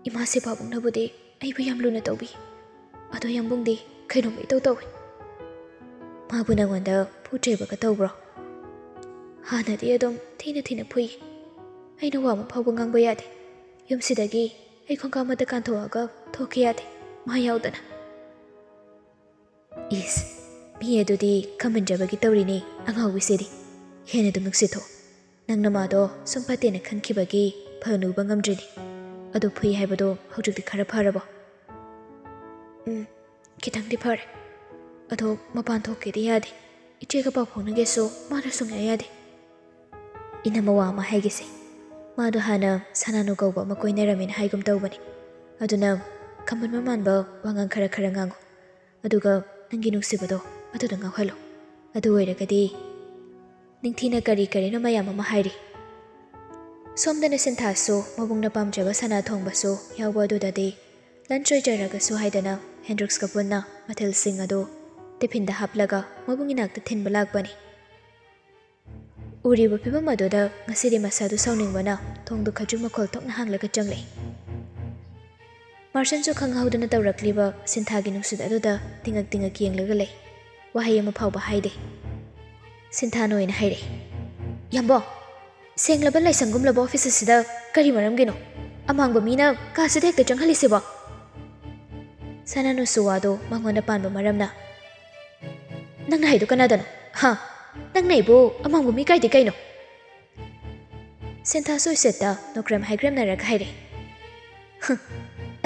"ꯏꯃꯥꯁꯦ ꯄꯥꯕꯨꯡꯅꯕꯨꯗꯤ ꯑꯩꯕꯨ ꯌꯥꯝ ꯂꯨꯅ ꯇꯧꯕꯤ, ꯑꯗꯣ ꯌꯥꯝꯕꯨꯡꯗꯤ ꯀꯩꯅꯣꯝꯃ ꯏꯇꯧ ꯇꯧꯏ꯫" "ꯃꯥꯕꯨ ꯅꯪꯉꯣꯟꯗ ꯐꯨ ꯆꯩꯕꯒ ꯇꯧꯕ꯭ꯔꯣ?" "ꯍꯥꯟꯅꯗꯤ ꯑꯗꯨꯝ ꯊꯤꯅ ꯊꯤꯅ ꯐꯨꯏ꯫ ꯑꯩꯅ ꯋꯥ ꯑꯃ ꯐꯥꯎꯕ ꯉꯥꯡꯕ ꯌꯥꯗꯦ꯫ ꯌꯨꯝꯁꯤꯗꯒꯤ ꯑꯩ ꯈꯣꯡꯀꯥꯞ ꯑꯃꯠꯇ ꯀꯥꯟꯊꯣꯛꯑꯒ ꯊꯣꯛꯀꯦ ꯌꯥꯗꯦ, ꯃꯥ ꯌꯥꯎꯗꯅ꯫" "ꯏꯁ, ꯃꯤ ꯑꯗꯨꯗꯤ ꯈꯝꯕꯟꯖꯕꯒꯤ ꯇꯧꯔꯤꯅꯦ, ꯑꯉꯥꯎꯕꯤꯁꯤꯗꯤ꯫ ꯍꯦꯟꯅ ꯑꯗꯨꯝ ꯅꯨꯡꯁꯤꯊꯣꯛ꯫ ꯅꯪ ꯅꯃꯥꯗꯣ ꯁꯨꯝ ꯐꯠꯇꯦꯅ ꯈꯟꯈꯤꯕꯒꯤ ꯐꯅꯨꯕ ꯉꯝꯗ꯭ꯔꯤꯅꯤ꯫ ꯑꯗꯨ ꯐꯨꯏ ꯍꯥꯏꯕꯗꯣ ꯍꯧꯖꯤꯛꯇꯤ ꯈꯔ ꯐꯔꯕꯣ?" "ꯎꯝ, ꯈꯤꯇꯪꯗꯤ ꯐꯔꯦ꯫ ꯑꯗꯣ ꯃꯄꯥꯟ ꯊꯣꯛꯀꯦꯗꯤ ꯌꯥꯗꯦ꯫ ꯏꯆꯦꯒ ꯄꯥꯎ ꯐꯥꯎꯅꯒꯦꯁꯨ ꯃꯥꯅ ꯁꯨꯡꯌꯥ ꯌꯥꯗꯦ꯫" "ꯏꯅꯝꯃ, ꯋꯥ ꯑꯃ ꯍꯥꯏꯒꯦꯁꯦ꯫ ꯃꯥꯗꯣ ꯍꯥꯟꯅ ꯁꯅꯥꯅꯨ ꯀꯧꯕ ꯑꯃ ꯀꯣꯏꯅꯔꯝꯃꯦꯅ ꯍꯥꯏꯒꯨꯝ ꯇꯧꯕꯅꯤ꯫ ꯑꯗꯨꯅ ꯈꯝꯕꯟꯕ ꯃꯥꯟꯕ ꯋꯥꯉꯥꯡ ꯈꯔ ꯈꯔ ꯉꯥꯡꯉꯨ꯫ ꯑꯗꯨꯒ ꯅꯪꯒꯤ ꯅꯨꯡꯁꯤꯕꯗꯣ ꯑꯗꯨꯗ ꯉꯥꯎꯍꯜꯂꯨ꯫ ꯑꯗꯨ ꯑꯣꯏꯔꯒꯗꯤ..." ꯅꯤꯡꯊꯤꯅ ꯀꯔꯤ ꯀꯔꯤꯅꯣ ꯃꯌꯥꯝ ꯑꯃ ꯍꯥꯏꯔꯤ꯫ ꯁꯣꯝꯗꯅ ꯁꯤꯟꯊꯥꯁꯨ ꯃꯕꯨꯡꯅ ꯄꯥꯝꯖꯕ ꯁꯅꯥ ꯊꯣꯡꯕꯁꯨ ꯌꯥꯎꯕ ꯑꯗꯨꯗꯗꯤ lunch ꯑꯣꯏꯖꯔꯒꯁꯨ ꯍꯥꯏꯗꯅ ꯍꯦꯟꯗ꯭ꯔꯨꯛꯁꯀ ꯄꯨꯟꯅ ꯃꯊꯦꯜꯁꯤꯡ ꯑꯗꯨ ꯇꯤꯐꯤꯟꯗ ꯍꯥꯞꯂꯒ ꯃꯕꯨꯡ ꯏꯅꯥꯛꯇ ꯊꯤꯟꯕ ꯂꯥꯛꯄꯅꯤ꯫ ꯎꯔꯤꯕ ꯐꯤꯕꯝ ꯑꯗꯨꯗ ꯉꯁꯤꯗꯤ ꯃꯁꯥꯗꯨ ꯁꯥꯎꯅꯤꯡꯕꯅ ꯊꯣꯡꯗꯨ ꯈꯖꯤꯛ ꯃꯈꯣꯜ ꯊꯣꯛꯅ ꯍꯥꯡꯂꯒ ꯆꯪꯂꯛꯏ꯫ ꯃꯥꯔꯁꯟꯁꯨ ꯈꯪꯍꯧꯗꯅ ꯇꯧꯔꯛꯂꯤꯕ ꯁꯤꯟꯊꯥꯒꯤ ꯅꯨꯡꯁꯤꯠ ꯑꯗꯨꯗ ꯇꯤꯡꯉꯛ ꯇꯤꯡꯉꯛ ꯌꯦꯡꯂꯒ ꯂꯩ꯫ ꯋꯥꯍꯩ ꯑꯃ ꯐꯥꯎꯕ ꯍꯥꯏꯗꯦ꯫ ꯁꯤꯟꯊꯥꯅ ꯑꯣꯏꯅ ꯍꯥꯏꯔꯛꯏ, "ꯌꯥꯝꯕꯣ, ꯁꯦꯡꯂꯕ ꯂꯥꯏꯁꯪꯒꯨꯝꯂꯕ office ꯑꯁꯤꯗ ꯀꯔꯤ ꯃꯔꯝꯒꯤꯅꯣ ꯑꯃꯥꯡꯕ ꯃꯤꯅ ꯀꯥꯁꯤꯗ ꯍꯦꯛꯇ ꯆꯪꯍꯜꯂꯤꯁꯤꯕꯣ?" ꯁꯅꯥꯅꯨꯁꯨ ꯋꯥꯗꯣ ꯃꯉꯣꯟꯗ ꯄꯥꯟꯕ ꯃꯔꯝꯅ, "ꯅꯪꯅ ꯍꯥꯏꯗꯣ ꯀꯅꯥꯗꯅꯣ? ꯍꯥ? ꯅꯪꯅ ꯑꯩꯕꯨ ꯑꯃꯥꯡꯕ ꯃꯤ ꯀꯥꯏꯗꯤ ꯀꯩꯅꯣ?" ꯁꯤꯟꯊꯥꯁꯨ ꯏꯁꯦꯠꯇ ꯅꯣꯀ꯭ꯔꯦꯝ ꯍꯥꯏꯒ꯭ꯔꯦꯝꯅꯔꯒ ꯍꯥꯏꯔꯛꯏ, "ꯍ,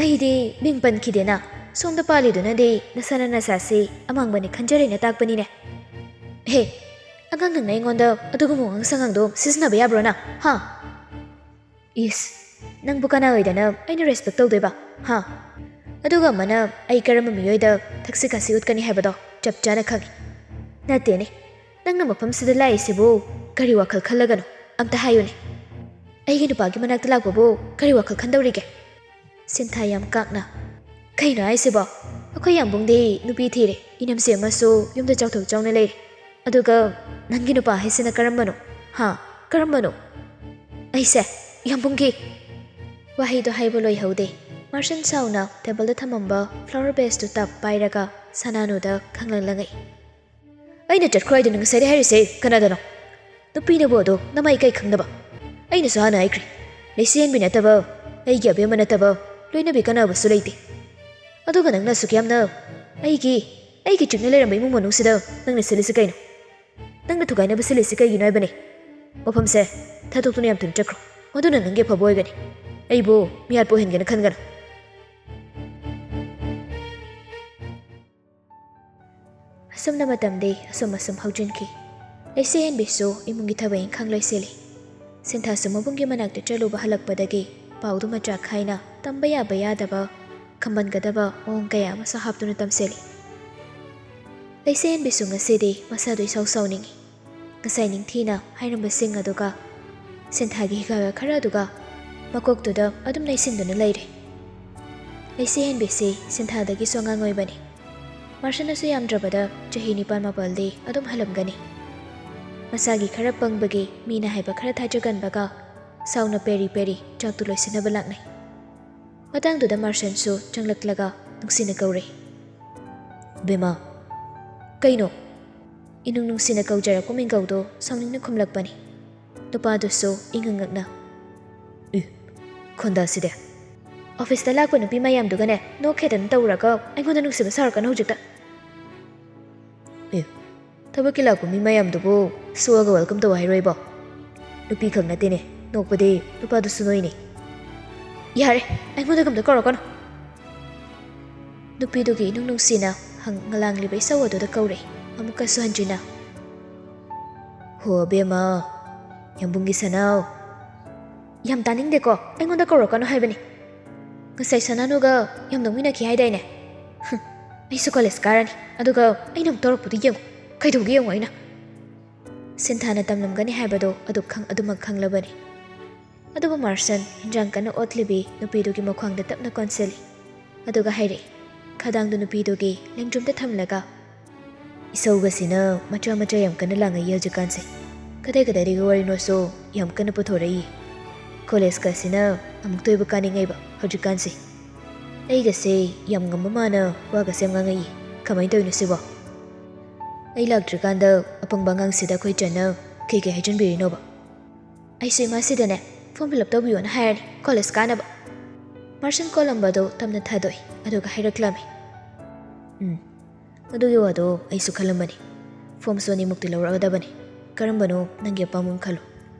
ꯑꯩꯗꯤ ꯃꯤꯡ ꯄꯟꯈꯤꯗꯦꯅ꯫ ꯁꯣꯝꯗ ꯄꯥꯜꯂꯤꯗꯨꯅꯗꯤ ꯅꯁꯥꯅ ꯅꯁꯥꯁꯤ ꯑꯃꯥꯡꯕꯅꯤ ꯈꯟꯖꯔꯦꯅ ꯇꯥꯛꯄꯅꯤꯅꯦ꯫ ꯍꯦ, ꯑꯉꯥꯡ ꯅꯪꯅ ꯑꯩꯉꯣꯟꯗ ꯑꯗꯨꯒꯨꯝꯕ ꯋꯥꯉꯥꯡ ꯁꯉꯥꯡꯗꯣ ꯁꯤꯖꯤꯟꯅꯕ ꯌꯥꯕ꯭ꯔꯣ ꯅꯪ? ꯍꯥ? ꯏꯁ, ꯅꯪꯕꯨ ꯀꯅꯥ ꯑꯣꯏꯗꯅ ꯑꯩꯅ respect ꯇꯧꯗꯣꯏꯕ? ꯍꯥ?" ꯑꯗꯨꯒ ꯑꯃꯅ ꯑꯩ ꯀꯔꯝꯕ ꯃꯤꯑꯣꯏꯗ ꯊꯛꯁꯤ ꯈꯥꯁꯤ ꯎꯠꯀꯅꯤ ꯍꯥꯏꯕꯗꯣ ꯆꯞ ꯆꯥꯅ ꯈꯪꯏ꯫ ꯅꯠꯇꯦꯅꯦ, ꯅꯪꯅ ꯃꯐꯝꯁꯤꯗ ꯂꯥꯛꯏꯁꯤꯕꯨ ꯀꯔꯤ ꯋꯥꯈꯜ ꯈꯜꯂꯒꯅꯣ? ꯑꯝꯇ ꯍꯥꯏꯌꯨꯅꯦ꯫ ꯑꯩꯒꯤ ꯅꯨꯄꯥꯒꯤ ꯃꯅꯥꯛꯇ ꯂꯥꯛꯄꯕꯨ ꯀꯔꯤ ꯋꯥꯈꯜ ꯈꯟꯗꯧꯔꯤꯒꯦ? ꯁꯤꯟꯊꯥ ꯌꯥꯝ ꯀꯥꯛꯅ, "ꯀꯩꯅꯣ ꯍꯥꯏꯁꯤꯕꯣ? ꯑꯩꯈꯣꯏ ꯌꯥꯝꯕꯨꯡꯗꯤ ꯅꯨꯄꯤ ꯊꯤꯔꯦ, ꯏꯅꯝꯁꯦ ꯑꯃꯁꯨ ꯌꯨꯝꯗ ꯆꯥꯎꯊꯣꯛ ꯆꯥꯎꯅ ꯂꯩꯔꯦ꯫ ꯑꯗꯨꯒ ꯅꯪꯒꯤ ꯅꯨꯄꯥ ꯍꯥꯏꯁꯤꯅ ꯀꯔꯝꯕꯅꯣ? ꯍꯥ? ꯀꯔꯝꯕꯅꯣ?" ꯑꯩꯁꯦ ꯌꯥꯝꯕꯨꯡꯒꯤ ꯋꯥꯍꯩꯗꯣ ꯍꯥꯏꯕ ꯂꯣꯏꯍꯧꯗꯦ꯫ ꯃꯥꯔꯁꯟ ꯁꯥꯎꯅ ꯇꯦꯕꯜꯗ ꯊꯝꯃꯝꯕ flower vaseꯇꯨ ꯇꯞ ꯄꯥꯏꯔꯒ ꯁꯅꯥꯅꯨꯗ ꯈꯪꯂꯪ ꯂꯪꯉꯛꯏ꯫ "ꯑꯩꯅ ꯆꯠꯈ꯭ꯔꯣ ꯍꯥꯏꯗꯨꯅ ꯉꯁꯥꯏꯗꯩ ꯍꯥꯏꯔꯤꯁꯦ ꯀꯅꯥꯗꯅꯣ? ꯅꯨꯄꯤꯅꯕꯨ ꯑꯗꯣ ꯅꯃꯥꯏ ꯏꯀꯥꯏ ꯈꯪꯗꯕ꯫ ꯑꯩꯅꯁꯨ ꯍꯥꯟꯅ ꯍꯥꯏꯈ꯭ꯔꯦ, ꯂꯩꯁꯦꯟꯕꯤ ꯅꯠꯇꯕ, ꯑꯩꯒꯤ ꯑꯕꯦꯝꯃ ꯅꯠꯇꯕ ꯂꯣꯏꯅꯕꯤ ꯀꯅꯥꯕꯁꯨ ꯂꯩꯇꯦ꯫ ꯑꯗꯨꯒ ꯅꯪꯅ ꯑꯁꯨꯛ ꯌꯥꯝꯅ ꯑꯩꯒꯤ, ꯑꯩꯒꯤ ꯆꯤꯛꯅ ꯂꯩꯔꯝꯕ ꯏꯃꯨꯡ ꯃꯅꯨꯡꯁꯤꯗ ꯅꯪꯅ ꯁꯤꯜꯂꯤꯁꯤ ꯀꯩꯅꯣ? ꯅꯪꯅ ꯊꯨꯒꯥꯏꯅꯕ ꯁꯤꯜꯂꯤꯁꯤ ꯀꯩꯒꯤꯅꯣ ꯍꯥꯏꯕꯅꯤ? ꯃꯐꯝꯁꯦ ꯊꯥꯗꯣꯛꯇꯨꯅ ꯌꯥꯝ ꯊꯨꯅ ꯆꯠꯈ꯭ꯔꯣ꯫ ꯃꯗꯨꯅ ꯅꯪꯒꯤ ꯑꯐꯕ ꯑꯣꯏꯒꯅꯤ꯫ ꯑꯩꯕꯨ ꯃꯤꯍꯥꯠꯄ ꯑꯣꯏꯍꯟꯒꯦꯅ ꯈꯟꯒꯅꯨ꯫" ꯑꯁꯨꯝꯅ ꯃꯇꯝꯗꯤ ꯑꯁꯨꯝ ꯑꯁꯨꯝ ꯍꯧꯖꯤꯟꯈꯤ꯫ ꯂꯩꯁꯦꯟꯕꯤꯁꯨ ꯏꯃꯨꯡꯒꯤ ꯊꯕꯛ ꯏꯪꯈꯥꯡ ꯂꯣꯏꯁꯤꯜꯂꯤ꯫ ꯁꯤꯟꯊꯥꯁꯨ ꯃꯕꯨꯡꯒꯤ ꯃꯅꯥꯛꯇ ꯆꯠꯂꯨꯕ ꯍꯜꯂꯛꯄꯗꯒꯤ ꯄꯥꯎꯗꯨ ꯃꯆꯥ ꯈꯥꯏꯅ ꯇꯝꯕ ꯌꯥꯕ ꯌꯥꯗꯕ, ꯈꯝꯕꯟꯒꯗꯕ ꯃꯑꯣꯡ ꯀꯌꯥ ꯑꯃꯁꯨ ꯍꯥꯞꯇꯨꯅ ꯇꯝꯁꯤꯜꯂꯤ꯫ ꯂꯩꯁꯦꯟꯕꯤꯁꯨ ꯉꯁꯤꯗꯤ ꯃꯁꯥꯗꯨ ꯏꯁꯥꯎ ꯁꯥꯎꯅꯤꯡꯏ꯫ ꯉꯁꯥꯏ ꯅꯤꯡꯊꯤꯅ ꯍꯥꯏꯔꯝꯕꯁꯤꯡ ꯑꯗꯨꯒ ꯁꯤꯟꯊꯥꯒꯤ ꯍꯤꯒꯥꯏꯕ ꯈꯔ ꯑꯗꯨꯒ ꯃꯀꯣꯛꯇꯨꯗ ꯑꯗꯨꯝ ꯅꯩꯁꯤꯟꯗꯨꯅ ꯂꯩꯔꯦ꯫ ꯂꯩꯁꯦꯟꯕꯤꯁꯤ ꯁꯤꯟꯊꯥꯗꯒꯤꯁꯨ ꯑꯉꯥꯡ ꯑꯣꯏꯕꯅꯤ꯫ ꯃꯥꯔꯁꯟꯅꯁꯨ ꯌꯥꯝꯗ꯭ꯔꯕꯗ ꯆꯍꯤ ꯅꯤꯄꯥꯜ ꯃꯥꯄꯜꯗꯤ ꯑꯗꯨꯝ ꯍꯜꯂꯝꯒꯅꯤ꯫ ꯃꯁꯥꯒꯤ ꯈꯔ ꯄꯪꯕꯒꯤ ꯃꯤꯅ ꯍꯥꯏꯕ ꯈꯔ ꯊꯥꯖꯒꯟꯕꯒ ꯁꯥꯎꯅ ꯄꯦꯔꯤ ꯄꯦꯔꯤ ꯆꯥꯛꯇꯨ ꯂꯣꯏꯁꯤꯟꯅꯕ ꯂꯥꯛꯅꯩ꯫ ꯃꯇꯥꯡꯗꯨꯗ ꯃꯥꯔꯁꯟꯁꯨ ꯆꯪꯂꯛꯂꯒ ꯅꯨꯡꯁꯤꯅ ꯀꯧꯔꯦ, "ꯕꯦꯝꯃ, ꯀꯩꯅꯣ?" ꯏꯅꯨꯡ ꯅꯨꯡꯁꯤꯅ ꯀꯧꯖꯔꯛꯄ ꯃꯤꯡꯒꯧꯗꯣ ꯁꯥꯎꯅꯤꯡꯅ ꯈꯨꯝꯂꯛꯄꯅꯤ꯫ ꯅꯨꯄꯥꯗꯨꯁꯨ ꯏꯉꯛ ꯉꯛꯅ, "ꯏ, ꯈꯣꯟꯗꯥꯁꯤꯗꯤ! ꯑꯣꯐꯤꯁꯇ ꯂꯥꯛꯄ ꯅꯨꯄꯤ ꯃꯌꯥꯝꯗꯨꯒꯅꯦ ꯅꯣꯛꯈꯦꯗꯅ ꯇꯧꯔꯒ ꯑꯩꯉꯣꯟꯗ ꯅꯨꯡꯁꯤꯕ ꯁꯥꯔꯛꯀꯅꯨ ꯍꯧꯖꯤꯛꯇ꯫" "ꯑꯦ, ꯊꯕꯛꯀꯤ ꯂꯥꯛꯄ ꯃꯤ ꯃꯌꯥꯝꯗꯨꯕꯨ ꯁꯣꯛꯑꯒ welcome ꯇꯧ ꯍꯥꯏꯔꯣꯏꯕꯣ? ꯅꯨꯄꯤꯈꯛ ꯅꯠꯇꯦꯅꯦ, ꯅꯣꯛꯄꯗꯤ ꯅꯨꯄꯥꯗꯨꯁꯨ ꯅꯣꯏꯅꯦ꯫" "ꯌꯥꯔꯦ, ꯑꯩꯉꯣꯟꯗ ꯀꯝꯇ ꯀꯧꯔꯛꯀꯅꯨ꯫" ꯅꯨꯄꯤꯗꯨꯒꯤ ꯏꯅꯨꯡ ꯅꯨꯡꯁꯤꯅ ꯍꯪ-, ꯉꯂꯥꯡꯂꯤꯕ ꯏꯁꯧ ꯑꯗꯨꯗ ꯀꯧꯔꯦ, ꯑꯃꯨꯛꯀꯁꯨ ꯍꯟꯖꯤꯟꯅ, "ꯍꯣ ꯑꯕꯦꯝꯃ, ꯌꯥꯝꯕꯨꯡꯒꯤ ꯁꯅꯥꯎ꯫" "ꯌꯥꯝ ꯇꯥꯅꯤꯡꯗꯦꯀꯣ, ꯑꯩꯉꯣꯟꯗ ꯀꯧꯔꯛꯀꯅꯨ ꯍꯥꯏꯕꯅꯤ꯫" ꯉꯁꯥꯏ ꯁꯅꯥꯅꯨꯒ ꯌꯥꯝ ꯅꯣꯛꯃꯤꯟꯅꯈꯤ ꯍꯥꯏꯗꯥꯏꯅꯦ? ꯍꯨꯝ, ꯑꯩꯁꯨ ꯀꯣꯂꯦꯖ ꯀꯥꯔꯅꯤ, ꯑꯗꯨꯒ ꯑꯩꯅ ꯑꯃꯨꯛ ꯇꯧꯔꯛꯄꯗꯨ ꯌꯦꯡꯉꯨ꯫ ꯀꯩꯗꯧꯒꯦ ꯌꯦꯡꯉꯨ ꯑꯩꯅ꯫ ꯁꯤꯟꯊꯥꯅ ꯇꯝꯂꯝꯒꯅꯤ ꯍꯥꯏꯕꯗꯨ ꯑꯗꯨ ꯈꯪ-, ꯑꯗꯨꯃꯛ ꯈꯪꯂꯕꯅꯤ꯫ ꯑꯗꯨꯕꯨ ꯃꯥꯔꯁꯟ ꯍꯤꯟꯖꯥꯡ ꯀꯟꯅ ꯑꯣꯠꯂꯤꯕꯤ ꯅꯨꯄꯤꯗꯨꯒꯤ ꯃꯈ꯭ꯋꯥꯡꯗ ꯇꯞꯅ ꯀꯣꯟꯁꯤꯜꯂꯤ꯫ ꯑꯗꯨꯒ ꯍꯥꯏꯔꯛꯏ, ꯈꯗꯥꯡꯗꯨ ꯅꯨꯄꯤꯗꯨꯒꯤ ꯂꯦꯡꯗ꯭ꯔꯨꯝꯗ ꯊꯝꯂꯒ, "ꯏꯁꯧꯒꯁꯤꯅ ꯃꯆꯥ ꯃꯆꯥ ꯌꯥꯝ ꯀꯟꯅ ꯂꯥꯡꯉꯛꯏ ꯍꯧꯖꯤꯛꯀꯥꯟꯁꯦ꯫ ꯀꯗꯥꯏ ꯀꯗꯥꯏꯗꯒꯤ ꯋꯥꯔꯤꯅꯣꯁꯨ ꯌꯥꯝ ꯀꯟꯅ ꯄꯨꯊꯣꯔꯛꯏ꯫ ꯀꯣꯂꯦꯖꯀꯁꯤꯅ ꯑꯃꯨꯛꯇ ꯑꯣꯏꯕ ꯀꯥꯅꯤꯡꯉꯛꯏꯕ ꯍꯧꯖꯤꯛꯀꯥꯟꯁꯦ꯫ ꯑꯩꯒꯁꯦ ꯌꯥꯝ ꯉꯝꯕ ꯃꯥꯅ ꯋꯥꯒꯁꯦ ꯌꯥꯝ ꯉꯥꯡꯉꯛꯏ꯫ ꯀꯃꯥꯏꯅ ꯇꯧꯔꯤꯅꯣ ꯁꯤꯕꯣ? ꯑꯩ ꯂꯥꯛꯇ꯭ꯔꯤꯀꯥꯟꯗ ꯑꯄꯪꯕ ꯑꯉꯥꯡꯁꯤꯗ ꯑꯩꯈꯣꯏ ꯆꯟꯅ ꯀꯩꯀꯩ ꯍꯥꯏꯖꯤꯟꯕꯤꯔꯤꯅꯣꯕ?" "ꯑꯩꯁꯨ ꯏꯃꯥꯁꯤꯗꯅꯦ ꯐꯣꯔꯝ ꯐꯤꯜ ꯑꯞ ꯇꯧꯕꯤꯌꯣꯅ ꯍꯥꯏꯔꯅꯤ ꯀꯣꯂꯦꯖ ꯀꯥꯅꯕ꯫" ꯃꯥꯔꯁꯟ ꯀꯣꯜꯂꯝꯕꯗꯣ ꯇꯞꯅ ꯊꯥꯗꯣꯛꯏ, ꯑꯗꯨꯒ ꯍꯥꯏꯔꯛꯂꯝꯃꯤ, "ꯎꯝ, ꯑꯗꯨꯒꯤ ꯋꯥꯗꯣ ꯑꯩꯁꯨ ꯈꯜꯂꯝꯕꯅꯤ꯫ ꯐꯣꯔꯝꯁꯨ ꯑꯅꯤꯃꯨꯛꯇꯤ ꯂꯧꯔꯛꯑꯗꯕꯅꯤ꯫ ꯀꯔꯝꯕꯅꯣ ꯅꯪꯒꯤ ꯑꯄꯥꯝꯕ ꯑꯃ ꯈꯜꯂꯨ꯫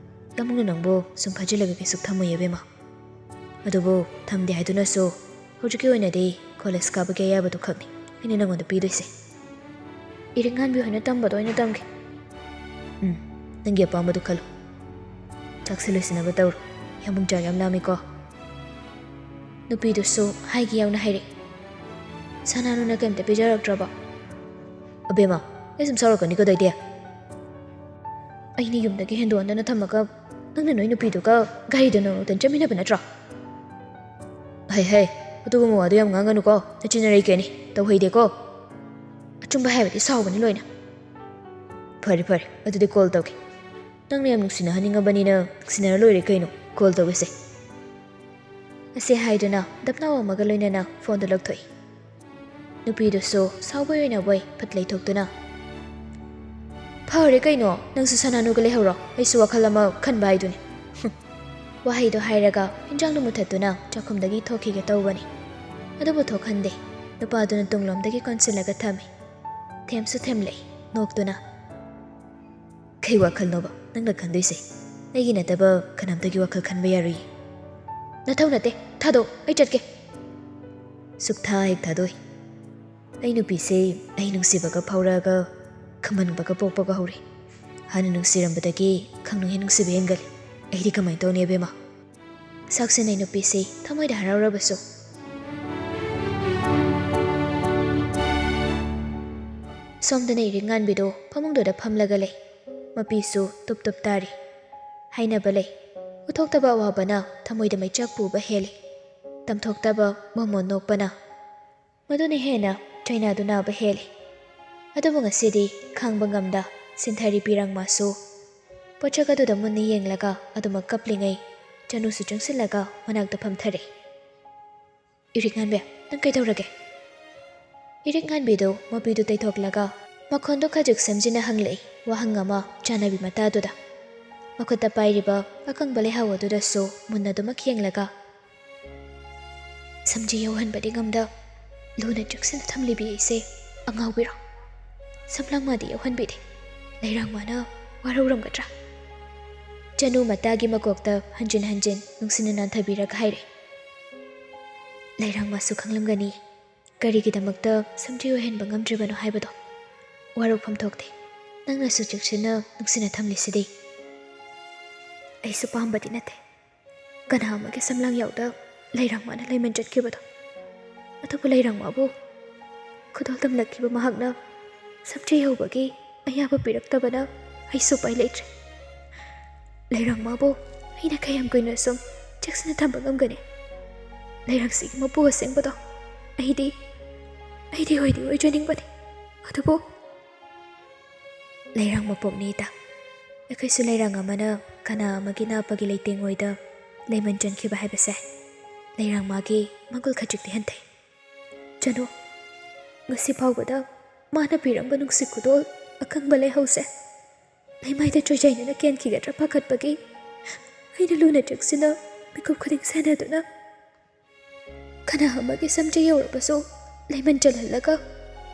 ꯌꯥꯝꯕꯨꯡꯅ ꯅꯪꯕꯨ ꯁꯨꯝ ꯐꯥꯖꯤꯜꯂꯒ ꯀꯩꯁꯨ ꯊꯝꯃꯣꯏ ꯑꯕꯦꯝꯃ꯫ ꯑꯗꯨꯕꯨ ꯊꯝꯗꯦ ꯍꯥꯏꯗꯨꯅꯁꯨ ꯍꯧꯖꯤꯛꯀꯤ ꯑꯣꯏꯅꯗꯤ ꯀꯣꯂꯦꯖ ꯀꯥꯕꯒꯤ ꯑꯌꯥꯕꯗꯨ ꯈꯛꯅꯤ ꯑꯩꯅ ꯅꯪꯉꯣꯟꯗ ꯄꯤꯗꯣꯏꯁꯦ꯫ ꯏꯔꯤꯛꯉꯥꯟꯕꯤ ꯍꯣꯏꯅ ꯇꯝꯕꯗꯣ ꯑꯣꯏꯅ ꯇꯝꯒꯦ꯫" "ꯎꯝ, ꯅꯪꯒꯤ ꯑꯄꯥꯝꯕꯗꯨ ꯈꯜꯂꯨ꯫ ꯆꯥꯛꯁꯦ ꯂꯣꯏꯁꯤꯟꯅꯕ ꯇꯧꯔꯣ꯫ ꯌꯥꯝꯕꯨꯡ ꯆꯥꯛ ꯌꯥꯝ ꯂꯥꯝꯃꯤꯀꯣ꯫" ꯅꯨꯄꯤꯗꯨꯁꯨ ꯍꯥꯏꯒꯦ ꯌꯥꯎꯅ ꯍꯥꯏꯔꯛꯏ, "ꯁꯅꯥꯅꯨꯅ ꯀꯩꯝꯇ ꯄꯤꯖꯔꯛꯇ꯭ꯔꯕꯣ?" "ꯑꯕꯦꯝꯃ, ꯑꯩ ꯁꯨꯝ ꯁꯥꯎꯔꯛꯀꯅꯤ ꯀꯗꯩꯗꯤ? ꯑꯩꯅ ꯌꯨꯝꯗꯒꯤ ꯍꯦꯟꯗꯣꯛꯍꯟꯗꯅ ꯊꯝꯃꯒ ꯅꯪꯅ ꯅꯣꯏ ꯅꯨꯄꯤꯗꯨꯒ ꯒꯥꯔꯤꯗ ꯅꯣꯡꯃꯇ ꯆꯠꯃꯤꯟꯅꯕ ꯅꯠꯇ꯭ꯔꯣ?" "ꯍꯩ ꯍꯩ, ꯑꯗꯨꯒꯨꯝꯕ ꯋꯥꯗꯣ ꯌꯥꯝ ꯉꯥꯡꯒꯅꯨꯀꯣ, ꯅꯆꯤꯟ ꯅꯔꯩ ꯀꯦꯅꯤ, ꯇꯧꯍꯩꯗꯦꯀꯣ꯫ ꯑꯆꯨꯝꯕ ꯍꯥꯏꯕꯗꯤ ꯁꯥꯎꯒꯅꯤ ꯂꯣꯏꯅ꯫" "ꯐꯔꯦ ꯐꯔꯦ, ꯑꯗꯨꯗꯤ ꯀꯣꯜ ꯇꯧꯒꯦ꯫ ꯅꯪꯅ ꯌꯥꯝ ꯅꯨꯡꯁꯤꯅꯍꯟꯅꯤꯡꯉꯕꯅꯤꯅ ꯅꯨꯡꯁꯤꯅꯔ ꯂꯣꯏꯔꯦ ꯀꯩꯅꯣ, ꯀꯣꯜ ꯇꯧꯒꯦꯁꯦ꯫" ꯑꯁꯤ ꯍꯥꯏꯗꯨꯅ ꯗꯞꯅꯥꯎ ꯑꯃꯒ ꯂꯣꯏꯅꯅ ꯐꯣꯟꯗꯨ ꯂꯧꯊꯣꯛꯏ꯫ ꯅꯨꯄꯤꯗꯨꯁꯨ ꯁꯥꯎꯕꯣꯏ ꯑꯣꯏꯅꯕꯣꯏ ꯐꯠ ꯂꯩꯊꯣꯛꯇꯨꯅ, "ꯐꯔꯦ ꯀꯩꯅꯣ, ꯅꯪꯁꯨ ꯁꯅꯥꯅꯨꯒ ꯂꯩꯍꯧꯔꯣ, ꯑꯩꯁꯨ ꯋꯥꯈꯜ ꯑꯃ ꯈꯟꯕ ꯍꯥꯏꯗꯨꯅꯤ꯫" ꯍꯨꯝ꯫ ꯋꯥꯍꯩꯗꯣ ꯍꯥꯏꯔꯒ ꯍꯤꯟꯖꯥꯡꯗꯨ ꯃꯨꯊꯠꯇꯨꯅ ꯆꯥꯛꯈꯨꯝꯗꯒꯤ ꯊꯣꯛꯈꯤꯒꯦ ꯇꯧꯕꯅꯤ꯫ ꯑꯗꯨꯕꯨ ꯊꯣꯛꯍꯟꯗꯦ꯫ ꯅꯨꯄꯥꯗꯨꯅ ꯇꯨꯡꯂꯣꯝꯗꯒꯤ ꯀꯣꯟꯁꯤꯜꯂꯒ ꯊꯝꯃꯤ꯫ ꯊꯦꯝꯁꯨ ꯊꯦꯝꯂꯛꯏ, ꯅꯣꯛꯇꯨꯅ꯫ "ꯀꯩ ꯋꯥꯈꯜꯅꯣꯕ ꯅꯪꯅ ꯈꯟꯗꯣꯏꯁꯦ? ꯑꯩꯒꯤ ꯅꯠꯇꯕ ꯀꯅꯥꯝꯇꯒꯤ ꯋꯥꯈꯜ ꯈꯟꯕ ꯌꯥꯔꯣꯏꯌꯦ꯫" "ꯅꯊꯧ ꯅꯠꯇꯦ, ꯊꯥꯗꯣꯛ, ꯑꯩ ꯆꯠꯀꯦ꯫" ꯁꯨꯛꯊꯥ ꯍꯦꯛ ꯊꯥꯗꯣꯛꯏ꯫ ꯑꯩ ꯅꯨꯄꯤꯁꯦ ꯑꯩ ꯅꯨꯡꯁꯤꯕꯒ ꯐꯥꯎꯔꯛꯑꯒ ꯈꯝꯍꯟꯕꯒ ꯄꯣꯛꯄꯒ ꯍꯧꯔꯦ꯫ ꯍꯥꯟꯅ ꯅꯨꯡꯁꯤꯔꯝꯕꯗꯒꯤ ꯈꯪꯅꯨꯡ ꯍꯦꯟ ꯅꯨꯡꯁꯤꯕ ꯍꯦꯟꯒꯠꯂꯦ꯫ ꯑꯩꯗꯤ ꯀꯃꯥꯏꯅ ꯇꯧꯅꯤ ꯑꯕꯦꯝꯃ? ꯁꯛꯁꯤꯟꯅꯩ ꯅꯨꯄꯤꯁꯤ ꯊꯃꯣꯏꯗ ꯍꯔꯥꯎꯔꯕꯁꯨ꯫ ꯁꯣꯝꯗꯅ ꯏꯔꯤꯛ ꯉꯥꯟꯕꯤꯗꯨ ꯐꯃꯨꯡꯗꯨꯗ ꯐꯝꯂꯒ ꯂꯩ꯫ ꯃꯄꯤꯁꯨ ꯇꯨꯞ ꯇꯨꯞ ꯇꯥꯔꯤ꯫ ꯍꯥꯏꯅꯕ ꯂꯩ, ꯎꯠꯊꯣꯛꯇꯕ ꯑꯋꯥꯕꯅ ꯊꯃꯣꯏꯗ ꯃꯩꯆꯥꯛ ꯄꯨꯕ ꯍꯦꯜꯂꯤ꯫ ꯇꯝꯊꯣꯛꯇꯕ ꯃꯃꯣꯟ ꯅꯣꯛꯄꯅ ꯃꯗꯨꯅ ꯍꯦꯟꯅ ꯆꯩꯅꯥꯗꯨ ꯅꯥꯕ ꯍꯦꯜꯂꯤ꯫ ꯑꯗꯨꯕꯨ ꯉꯁꯤꯗꯤ ꯈꯥꯡꯕ ꯉꯝꯗ ꯁꯤꯟꯊꯔꯤ ꯄꯤꯔꯪ ꯃꯥꯁꯨ꯫ ꯄꯣꯠꯁꯛ ꯑꯗꯨꯗ ꯃꯨꯟꯅ ꯌꯦꯡꯂꯒ ꯑꯗꯨꯃꯛ ꯀꯞꯂꯤꯉꯩ ꯆꯅꯨꯁꯨ ꯆꯪꯁꯤꯜꯂꯒ ꯃꯅꯥꯛꯇ ꯐꯝꯊꯔꯦ꯫ "ꯏꯔꯤꯛ ꯉꯥꯟꯕꯤ, ꯅꯪ ꯀꯩꯗꯧꯔꯒꯦ?" ꯏꯔꯤꯛ ꯉꯥꯟꯕꯤꯗꯨ ꯃꯄꯤꯗꯨ ꯇꯩꯊꯣꯛꯂꯒ ꯃꯈꯣꯟꯗꯨ ꯈꯖꯤꯛ ꯁꯦꯝꯖꯤꯟꯅ ꯍꯪꯂꯛꯏ, ꯋꯥꯍꯪ ꯑꯃ ꯆꯥꯟꯅꯕꯤ ꯃꯇꯥꯗꯨꯗ꯫ ꯃꯈꯨꯠꯇ ꯄꯥꯏꯔꯤꯕ ꯑꯀꯪꯕ ꯂꯩꯍꯥꯎ ꯑꯗꯨꯗꯁꯨ ꯃꯨꯟꯅ ꯑꯗꯨꯃꯛ ꯌꯦꯡꯂꯒ, "ꯁꯝꯖꯤ ꯌꯧꯍꯟꯕꯗꯤ ꯉꯝꯗ ꯂꯨꯅ ꯆꯦꯛꯁꯤꯟꯅ ꯊꯝꯂꯤꯕꯤ ꯑꯩꯁꯦ ꯑꯉꯥꯎꯕꯤꯔꯣ? ꯁꯝꯂꯥꯡ ꯃꯥꯗꯤ ꯌꯧꯍꯟꯕꯤꯗꯦ꯫ ꯂꯩꯔꯥꯡ ꯃꯥꯅ ꯋꯥꯔꯧꯔꯝꯒꯗ꯭ꯔꯥ?" ꯆꯅꯨ ꯃꯇꯥꯒꯤ ꯃꯀꯣꯛꯇ ꯍꯟꯖꯤꯟ ꯍꯟꯖꯤꯟ ꯅꯨꯡꯁꯤꯅ ꯅꯥꯟꯊꯕꯤꯔꯒ ꯍꯥꯏꯔꯦ꯫ "ꯂꯩꯔꯥꯡ ꯃꯥꯁꯨ ꯈꯪꯂꯝꯒꯅꯤ ꯀꯔꯤꯒꯤꯗꯃꯛꯇ ꯁꯝꯖꯤ ꯑꯣꯏꯍꯟꯕ ꯉꯝꯗ꯭ꯔꯤꯕꯅꯣ ꯍꯥꯏꯕꯗꯣ꯫ ꯋꯥꯔꯧꯐꯝ ꯊꯣꯛꯇꯦ꯫ ꯅꯪꯅꯁꯨ ꯆꯦꯛꯁꯤꯟꯅ ꯅꯨꯡꯁꯤꯅ ꯊꯝꯂꯤꯁꯤꯗꯤ꯫ ꯑꯩꯁꯨ ꯄꯥꯝꯕꯗꯤ ꯅꯠꯇꯦ ꯀꯅꯥ ꯑꯃꯒꯤ ꯁꯝꯂꯥꯡ ꯌꯥꯎꯗ ꯂꯩꯔꯥꯡ ꯃꯥꯅ ꯂꯩꯃꯟ ꯆꯠꯈꯤꯕꯗꯣ꯫ ꯑꯗꯨꯕꯨ ꯂꯩꯔꯥꯡ ꯃꯥꯕꯨ ꯈꯨꯗꯣꯜ ꯇꯝꯂꯛꯈꯤꯕ ꯃꯍꯥꯛꯅ ꯁꯝꯖꯤ ꯍꯧꯕꯒꯤ ꯑꯌꯥꯕ ꯄꯤꯔꯛꯇꯕꯅ ꯑꯩꯁꯨ ꯎꯄꯥꯏ ꯂꯩꯇ꯭ꯔꯦ꯫ ꯂꯩꯔꯥꯡ ꯃꯥꯕꯨ ꯑꯩꯅ ꯀꯌꯥꯝ ꯀꯨꯏꯅ ꯁꯨꯝ ꯆꯦꯛꯁꯤꯟꯅ ꯊꯝꯕ ꯉꯝꯒꯅꯤ? ꯂꯩꯔꯥꯡꯁꯤꯒꯤ ꯃꯄꯨ ꯑꯁꯦꯡꯕꯗꯣ ꯑꯩꯗꯤ, ꯑꯩꯗꯤ ꯑꯣꯏꯗꯤ ꯑꯣꯏꯖꯅꯤꯡꯕꯅꯤ꯫ ꯑꯗꯨꯕꯨ ꯂꯩꯔꯥꯡ ꯃꯄꯣꯛꯅꯤ ꯏꯇꯥ꯫ ꯑꯩꯈꯣꯏꯁꯨ ꯂꯩꯔꯥꯡ ꯑꯃꯅ ꯀꯅꯥ ꯑꯃꯒꯤ ꯅꯥꯞꯄꯒꯤ ꯂꯩꯇꯦꯡ ꯑꯣꯏꯗ ꯂꯩꯃꯟ ꯆꯟꯈꯤꯕ ꯍꯥꯏꯕꯁꯦ ꯂꯩꯔꯥꯡ ꯃꯥꯒꯤ ꯃꯒꯨꯜ ꯈꯖꯤꯛꯇꯤ ꯍꯟꯊꯩ꯫ ꯆꯅꯨ, ꯉꯁꯤ ꯐꯥꯎꯕꯗ ꯃꯥꯅ ꯄꯤꯔꯝꯕ ꯅꯨꯡꯁꯤ ꯈꯨꯗꯣꯜ ꯑꯀꯪꯕ ꯂꯩꯍꯧꯁꯦ ꯂꯩꯃꯥꯏꯗ ꯆꯣꯏꯖꯥꯏꯅꯅ ꯀꯦꯟꯈꯤꯒꯗ꯭ꯔꯥ ꯄꯥꯈꯠꯄꯒꯤ ꯑꯩꯅ ꯂꯨꯅ ꯆꯦꯛꯁꯤꯟꯅ ꯃꯤꯀꯨꯞ ꯈꯨꯗꯤꯡ ꯁꯦꯟꯅꯗꯨꯅ ꯀꯅꯥ ꯑꯃꯒꯤ ꯁꯝꯖꯦ ꯌꯧꯔꯕꯁꯨ ꯂꯩꯃꯟ ꯆꯜꯍꯜꯂꯒ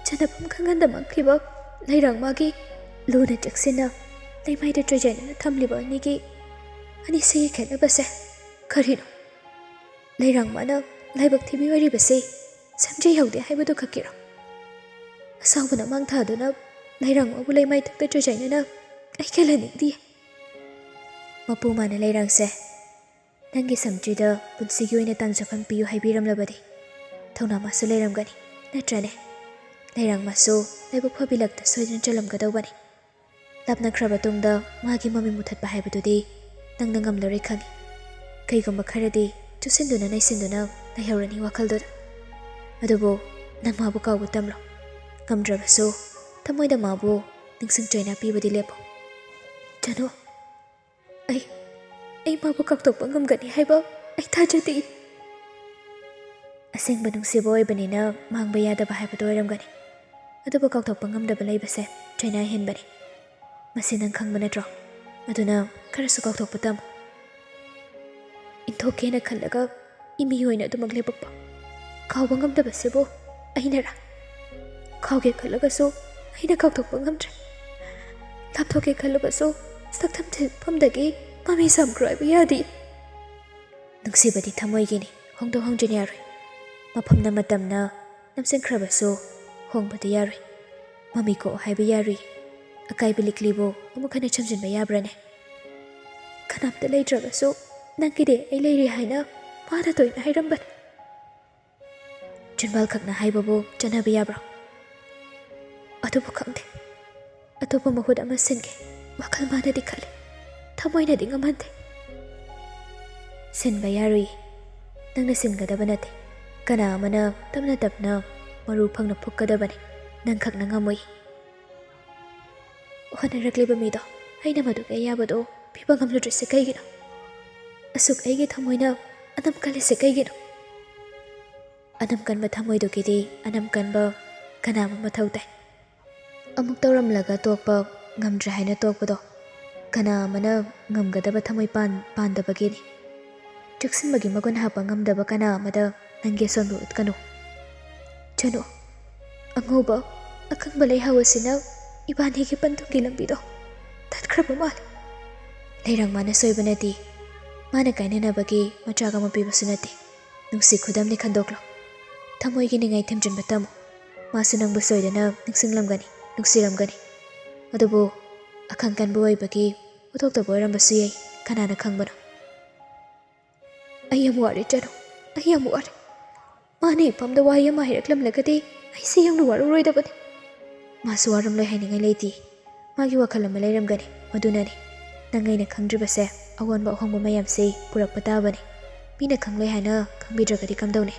ꯆꯅꯐꯝ ꯈꯪꯍꯟꯗ ꯃꯥꯡꯈꯤꯕ ꯂꯩꯔꯥꯡ ꯃꯥꯒꯤ ꯂꯨꯅ ꯆꯦꯛꯁꯤꯟꯅ ꯂꯩꯃꯥꯏꯗ ꯆꯣꯏꯖꯥꯏꯅꯅ ꯊꯝꯂꯤꯕ ꯑꯅꯤꯒꯤ, ꯑꯅꯤꯁꯤꯒꯤ ꯈꯦꯠꯅꯕꯁꯦ ꯀꯔꯤꯅꯣ? ꯂꯩꯔꯥꯡ ꯃꯥꯅ ꯂꯥꯏꯕꯛ ꯊꯤꯕꯤ ꯑꯣꯏꯔꯤꯕꯁꯤ ꯁꯝꯖꯦ ꯌꯧꯗꯦ ꯍꯥꯏꯕꯗꯨ ꯈꯛꯀꯤꯔꯣ? ꯑꯁꯥꯎꯕꯅ ꯃꯥꯡ ꯊꯥꯗꯨꯅ ꯂꯩꯔꯥꯡ ꯃꯥꯕꯨ ꯂꯩꯃꯥꯏꯊꯛꯇ ꯆꯣꯏꯖꯥꯏꯅꯅ ꯑꯩ ꯀꯦꯜꯍꯟꯅꯤꯡꯗꯤꯌꯦ꯫ ꯃꯄꯨ ꯃꯥꯅ ꯂꯩꯔꯥꯡꯁꯦ ꯅꯪꯒꯤ ꯁꯝꯇ꯭ꯔꯤꯗ ꯄꯨꯟꯁꯤꯒꯤ ꯑꯣꯏꯅ ꯇꯥꯡꯖꯐꯝ ꯄꯤꯌꯨ ꯍꯥꯏꯕꯤꯔꯝꯂꯕꯗꯤ ꯊꯧꯅꯥ ꯃꯥꯁꯨ ꯂꯩꯔꯝꯒꯅꯤ, ꯅꯠꯇ꯭ꯔꯅꯦ? ꯂꯩꯔꯥꯡ ꯃꯥꯁꯨ ꯂꯥꯏꯕꯛ ꯐꯕꯤ ꯂꯛꯇ ꯁꯣꯏꯗꯅ ꯆꯜꯂꯝꯒꯗꯧꯕꯅꯤ꯫ ꯂꯥꯞꯅꯈ꯭ꯔꯕ ꯇꯨꯡꯗ ꯃꯥꯒꯤ ꯃꯃꯤꯠ ꯃꯨꯊꯠꯄ ꯍꯥꯏꯕꯗꯨꯗꯤ ꯅꯪꯅ ꯉꯝꯂꯔꯣꯏ ꯈꯪꯏ꯫ ꯀꯩꯒꯨꯝꯕ ꯈꯔꯗꯤ ꯆꯨꯁꯤꯟꯗꯨꯅ ꯅꯩꯁꯤꯟꯗꯨꯅ ꯂꯩꯍꯧꯔꯅꯤ ꯋꯥꯈꯜꯗꯨꯗ꯫ ꯑꯗꯨꯕꯨ ꯅꯪ ꯃꯥꯕꯨ ꯀꯥꯎꯕ ꯇꯝꯂꯣ꯫ ꯉꯝꯗ꯭ꯔꯕꯁꯨ ꯊꯃꯣꯏꯗ ꯃꯥꯕꯨ ꯅꯤꯡꯁꯤꯡ ꯆꯩꯅꯥ ꯄꯤꯕꯗꯤ ꯂꯦꯞꯄꯨ꯫ ꯆꯅꯨ, ꯑꯩ, ꯑꯩ ꯃꯥꯕꯨ ꯀꯥꯎꯊꯣꯛꯄ ꯉꯝꯒꯅꯤ ꯍꯥꯏꯕ ꯑꯩ ꯊꯥꯖꯗꯦ꯫ ꯑꯁꯦꯡꯕ ꯅꯨꯡꯁꯤꯕ ꯑꯣꯏꯕꯅꯤꯅ ꯃꯥꯡꯕ ꯌꯥꯗꯕ ꯍꯥꯏꯕꯗꯨ ꯑꯣꯏꯔꯝꯒꯅꯤ꯫ ꯑꯗꯨꯕꯨ ꯀꯥꯎꯊꯣꯛꯄ ꯉꯝꯗꯕ ꯂꯩꯕꯁꯦ ꯆꯩꯅꯥ ꯍꯦꯟꯕꯅꯤ꯫ ꯃꯁꯤ ꯅꯪ ꯈꯪꯕ ꯅꯠꯇ꯭ꯔꯣ? ꯑꯗꯨꯅ ꯈꯔꯁꯨ ꯀꯥꯎꯊꯣꯛꯄ ꯇꯝꯃꯨ꯫ ꯏꯟꯊꯣꯛꯀꯦꯅ ꯈꯜꯂꯒ ꯏꯃꯤ ꯑꯣꯏꯅ ꯑꯗꯨꯃꯛ ꯂꯦꯞꯄꯛꯄ꯫ ꯀꯥꯎꯕ ꯉꯝꯗꯕꯁꯤꯕꯨ ꯑꯩꯅꯔꯥ? ꯀꯥꯎꯒꯦ ꯈꯜꯂꯒꯁꯨ ꯑꯩꯅ ꯀꯥꯎꯊꯣꯛꯄ ꯉꯝꯗ꯭ꯔꯦ꯫ ꯂꯥꯞꯊꯣꯛꯀꯦ ꯈꯜꯂꯕꯁꯨ ꯁꯛꯊꯝ ꯊꯤꯐꯝꯗꯒꯤ ꯃꯃꯤ ꯁꯥꯝꯈ꯭ꯔꯣ ꯍꯥꯏꯕ ꯌꯥꯗꯦ꯫ ꯅꯨꯡꯁꯤꯕꯗꯤ ꯊꯃꯣꯏꯒꯤꯅꯤ, ꯍꯣꯡꯗꯣꯛ ꯍꯣꯡꯖꯤꯟ ꯌꯥꯔꯣꯏ꯫ ꯃꯐꯝꯅ ꯃꯇꯝꯅ ꯅꯝꯁꯤꯟꯈ꯭ꯔꯕꯁꯨ ꯍꯣꯡꯕꯗꯤ ꯌꯥꯔꯣꯏ꯫ ꯃꯃꯤ ꯀꯣꯛ ꯍꯥꯏꯕ ꯌꯥꯔꯣꯏ꯫ ꯑꯀꯥꯏꯕ ꯂꯤꯛꯂꯤꯕꯨ ꯑꯃꯨꯛ ꯍꯟꯅ ꯁꯦꯝꯖꯤꯟꯕ ꯌꯥꯕ꯭ꯔꯅꯦ? ꯀꯅꯥꯝꯇ ꯂꯩꯇ꯭ꯔꯕꯁꯨ ꯅꯪꯒꯤꯗꯤ ꯑꯩ ꯂꯩꯔꯤ ꯍꯥꯏꯅ ꯃꯥꯅ ꯇꯣꯏꯅ ꯍꯥꯏꯔꯝꯕꯅꯤ꯫ ꯆꯤꯟꯕꯥꯜ ꯈꯛꯅ ꯍꯥꯏꯕꯕꯨ ꯆꯠꯅꯕ ꯌꯥꯕ꯭ꯔꯣ? ꯑꯗꯨꯕꯨ ꯈꯪꯗꯦ꯫ ꯑꯇꯣꯞꯄ ꯃꯍꯨꯠ ꯑꯃ ꯁꯤꯟꯒꯦ꯫ ꯋꯥꯈꯜ ꯃꯥꯅꯗꯤ ꯈꯜꯂꯤ, ꯊꯃꯣꯏꯅꯗꯤ ꯉꯝꯍꯟꯗꯦ꯫ ꯁꯤꯟꯕ ꯌꯥꯔꯣꯏꯌꯦ꯫ ꯅꯪꯅ ꯁꯤꯟꯒꯗꯕ ꯅꯠꯇꯦ꯫ ꯀꯅꯥ ꯑꯃꯅ ꯇꯞꯅ ꯇꯞꯅ ꯃꯔꯨ ꯐꯪꯅ ꯐꯨꯛꯀꯗꯕꯅꯤ꯫ ꯅꯪꯈꯛꯅ ꯉꯝꯃꯣꯏ꯫ ꯍꯣꯠꯅꯔꯛꯂꯤꯕ ꯃꯤꯗꯣ ꯑꯩꯅ ꯃꯗꯨꯒꯤ ꯑꯌꯥꯕꯗꯣ ꯄꯤꯕ ꯉꯝꯂꯨꯗ꯭ꯔꯤꯁꯦ ꯀꯩꯒꯤꯅꯣ? ꯑꯁꯨꯛ ꯑꯩꯒꯤ ꯊꯃꯣꯏꯅ ꯑꯅꯝ ꯀꯜꯂꯤꯁꯦ ꯀꯩꯒꯤꯅꯣ? ꯑꯅꯝ ꯀꯟꯕ ꯊꯃꯣꯏꯗꯨꯒꯤꯗꯤ ꯑꯅꯝ ꯀꯟꯕ ꯀꯅꯥ ꯑꯃ ꯃꯊꯧ ꯇꯥꯏ꯫ ꯑꯃꯨꯛ ꯇꯧꯔꯝꯂꯒ ꯇꯣꯛꯄ, ꯉꯝꯗ꯭ꯔꯦ ꯍꯥꯏꯅ ꯇꯣꯛꯄꯗꯣ ꯀꯅꯥ ꯑꯃꯅ ꯉꯝꯒꯗꯕ ꯊꯃꯣꯏ ꯄꯥꯟ-, ꯄꯥꯟꯗꯕꯒꯤꯅꯤ꯫ ꯆꯦꯛꯁꯤꯟꯕꯒꯤ ꯃꯒꯨꯟ ꯍꯥꯞꯄ ꯉꯝꯗꯕ ꯀꯅꯥ ꯑꯃꯗ ꯅꯪꯒꯤ ꯑꯁꯣꯟꯕ ꯎꯠꯀꯅꯨ꯫ ꯆꯅꯨ, ꯑꯉꯧꯕ, ꯑꯀꯪꯕ ꯂꯩꯍꯥꯎ ꯑꯁꯤꯅ ꯏꯕꯥꯅꯤꯒꯤ ꯄꯟꯊꯨꯡꯒꯤ ꯂꯝꯕꯤꯗꯣ ꯇꯠꯈ꯭ꯔꯕ ꯃꯥꯜꯂꯦ꯫ ꯂꯩꯔꯥꯡ ꯃꯥꯅ ꯁꯣꯏꯕ ꯅꯠꯇꯦ꯫ ꯃꯥꯅ ꯀꯥꯏꯅꯅꯕꯒꯤ ꯃꯆꯥꯛ ꯑꯃ ꯄꯤꯕꯁꯨ ꯅꯠꯇꯦ꯫ ꯅꯨꯡꯁꯤ ꯈꯨꯗꯝꯅꯤ ꯈꯟꯗꯣꯛꯂꯣ꯫ ꯊꯃꯣꯏꯒꯤ ꯅꯤꯡꯉꯥꯏ ꯊꯝꯖꯤꯟꯕ ꯇꯝꯃꯨ꯫ ꯃꯥꯁꯨ ꯅꯪꯕꯨ ꯁꯣꯏꯗꯅ ꯅꯤꯡꯁꯤꯡꯂꯝꯒꯅꯤ, ꯅꯨꯡꯁꯤꯔꯝꯒꯅꯤ꯫ ꯑꯗꯨꯕꯨ ꯑꯈꯪ ꯀꯟꯕ ꯑꯣꯏꯕꯒꯤ ꯎꯊꯣꯛꯇꯕ ꯑꯣꯏꯔꯝꯕꯁꯨ ꯌꯥꯏ, ꯀꯅꯥꯅ ꯈꯪꯕꯅꯣ? "ꯑꯩ ꯌꯥꯝ ꯋꯥꯔꯦ ꯆꯅꯨ, ꯑꯩ ꯌꯥꯝ ꯋꯥꯔꯦ꯫ ꯃꯥꯅ ꯏꯄꯥꯝꯗ ꯋꯥꯍꯩ ꯑꯃ ꯍꯥꯏꯔꯛꯂꯝꯂꯒꯗꯤ ꯑꯩꯁꯦ ꯌꯥꯝꯅ ꯋꯥꯔꯧꯔꯣꯏꯗꯕꯅꯤ꯫ ꯃꯥꯁꯨ ꯋꯥꯔꯝꯂꯣꯏ ꯍꯥꯏꯅꯤꯡꯉꯥꯏ ꯂꯩꯇꯦ꯫ ꯃꯥꯒꯤ ꯋꯥꯈꯜ ꯑꯃ ꯂꯩꯔꯝꯒꯅꯤ, ꯃꯗꯨꯅꯅꯤ꯫ ꯅꯪ ꯑꯩꯅ ꯈꯪꯗ꯭ꯔꯤꯕꯁꯦ, ꯑꯑꯣꯟꯕ ꯑꯍꯣꯡꯕ ꯃꯌꯥꯝꯁꯦ ꯄꯨꯔꯛꯄ ꯇꯥꯕꯅꯤ꯫ ꯃꯤꯅ ꯈꯪꯂꯣꯏ ꯍꯥꯏꯅ ꯈꯪꯕꯤꯗ꯭ꯔꯒꯗꯤ ꯀꯝꯗꯧꯅꯤ?"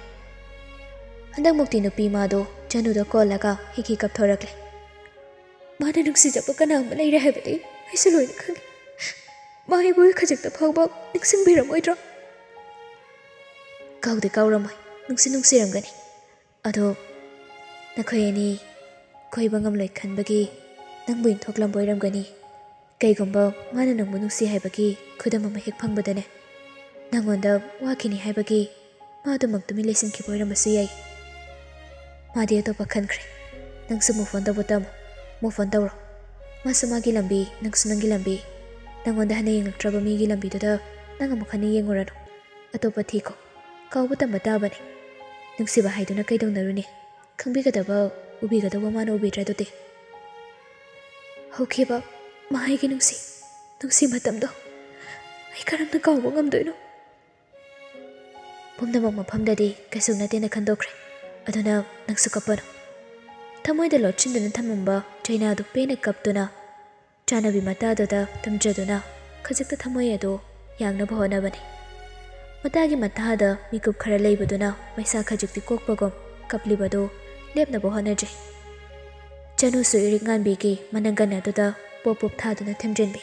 ꯍꯟꯗꯛꯃꯨꯛꯇꯤ ꯅꯨꯄꯤ ꯃꯥꯗꯣ ꯆꯅꯨꯗ ꯀꯣꯜꯂꯒ ꯍꯤꯛ ꯍꯤꯛ ꯀꯞꯊꯣꯔꯛꯂꯦ꯫ "ꯃꯥꯅ ꯅꯨꯡꯁꯤꯖꯕ ꯀꯅꯥ ꯑꯃ ꯂꯩꯔꯦ ꯍꯥꯏꯕꯗꯤ ꯑꯩꯁꯨ ꯂꯣꯏꯅ ꯈꯪꯉꯤ꯫ ꯃꯥ ꯑꯩꯕꯨ ꯈꯖꯤꯛꯇ ꯐꯥꯎꯕ ꯅꯤꯡꯁꯤꯡꯕꯤꯔꯝꯃꯣꯏꯗ꯭ꯔꯣ?" "ꯀꯥꯎꯗꯤ ꯀꯥꯎꯔꯝꯃꯣꯏ, ꯅꯨꯡꯁꯤ ꯅꯨꯡꯁꯤꯔꯝꯒꯅꯤ꯫ ꯑꯗꯣ ꯅꯈꯣꯏ ꯑꯅꯤ ꯀꯣꯏꯕ ꯉꯝꯂꯣꯏ ꯈꯟꯕꯒꯤ ꯅꯪꯕꯨ ꯏꯟꯊꯣꯛꯂꯝꯕ ꯑꯣꯏꯔꯝꯒꯅꯤ꯫ ꯀꯩꯒꯨꯝꯕ ꯃꯥꯅ ꯅꯪꯕꯨ ꯅꯨꯡꯁꯤ ꯍꯥꯏꯕꯒꯤ ꯈꯨꯗꯝ ꯑꯃ ꯍꯦꯛ ꯐꯪꯕꯗꯅꯦ, ꯅꯪꯉꯣꯟꯗ ꯋꯥꯈꯤꯅꯤ ꯍꯥꯏꯕꯒꯤ ꯃꯥ ꯑꯗꯨꯃꯛ ꯇꯨꯃꯤꯟ ꯂꯩꯁꯤꯟꯈꯤꯕ ꯑꯣꯏꯔꯝꯕꯁꯨ ꯌꯥꯏ꯫ ꯃꯥꯗꯤ ꯑꯇꯣꯞꯄ ꯈꯟꯈ꯭ꯔꯦ꯫ ꯅꯪꯁꯨ move on ꯇꯧꯕ ꯇꯝꯃꯨ, move on ꯇꯧꯔꯣ꯫ ꯃꯥꯁꯨ ꯃꯥꯒꯤ ꯂꯝꯕꯤ, ꯅꯪꯁꯨ ꯅꯪꯒꯤ ꯂꯝꯕꯤ꯫ ꯅꯪꯉꯣꯟꯗ ꯍꯟꯅ ꯌꯦꯡꯂꯛꯇ꯭ꯔꯕ ꯃꯤꯒꯤ ꯂꯝꯕꯤꯗꯨꯗ ꯅꯪ ꯑꯃꯨꯛ ꯍꯟꯅ ꯌꯦꯡꯉꯨꯔꯅꯨ꯫ ꯑꯇꯣꯞꯄ ꯊꯤꯈꯣ꯫ ꯀꯥꯎꯕ ꯇꯝꯕ ꯇꯥꯕꯅꯤ꯫ ꯅꯨꯡꯁꯤꯕ ꯍꯥꯏꯗꯨꯅ ꯀꯩꯗꯧꯅꯔꯨꯅꯤ? ꯈꯪꯕꯤꯒꯗꯕ, ꯎꯕꯤꯒꯗꯧꯕ ꯃꯥꯅ ꯎꯕꯤꯗ꯭ꯔꯗꯨꯗꯤ?" ꯍꯧꯈꯤꯕ ꯃꯍꯩꯒꯤ ꯅꯨꯡꯁꯤ, ꯅꯨꯡꯁꯤ ꯃꯇꯝꯗꯣ ꯑꯩ ꯀꯔꯝꯅ ꯀꯥꯎꯕ ꯉꯝꯗꯣꯏꯅꯣ? ꯄꯨꯝꯅꯃꯛ ꯃꯐꯝꯗꯗꯤ ꯀꯩꯁꯨ ꯅꯠꯇꯦꯅ ꯈꯟꯗꯣꯛꯈ꯭ꯔꯦ꯫ ꯑꯗꯨꯅ ꯅꯪꯁꯨ ꯀꯞꯄꯅꯨ꯫ ꯊꯃꯣꯏꯗ ꯂꯣꯠꯁꯤꯟꯗꯨꯅ ꯊꯝꯃꯝꯕ ꯆꯩꯅꯥꯗꯨ ꯄꯦꯟꯅ ꯀꯞꯇꯨꯅ ꯆꯥꯟꯅꯕꯤ ꯃꯇꯥꯗꯨꯗ ꯇꯝꯖꯗꯨꯅ ꯈꯖꯤꯛꯇ ꯊꯃꯣꯏ ꯑꯗꯨ ꯌꯥꯡꯅꯕ ꯍꯣꯠꯅꯕꯅꯤ꯫ ꯃꯇꯥꯒꯤ ꯃꯇꯥꯗ ꯃꯤꯀꯨꯞ ꯈꯔ ꯂꯩꯕꯗꯨꯅ ꯃꯩꯁꯥ ꯈꯖꯤꯛꯇꯤ ꯀꯣꯛꯄꯒꯨꯝ ꯀꯞꯂꯤꯕꯗꯨ ꯂꯦꯞꯅꯕ ꯍꯣꯠꯅꯗ꯭ꯔꯤ꯫ ꯆꯅꯨꯁꯨ ꯏꯔꯤꯛ ꯉꯥꯟꯕꯤꯒꯤ ꯃꯅꯪꯒꯟ ꯑꯗꯨꯗ ꯄꯣꯞ ꯄꯣꯞ ꯊꯥꯗꯨꯅ ꯊꯦꯝꯖꯤꯟꯕꯤ꯫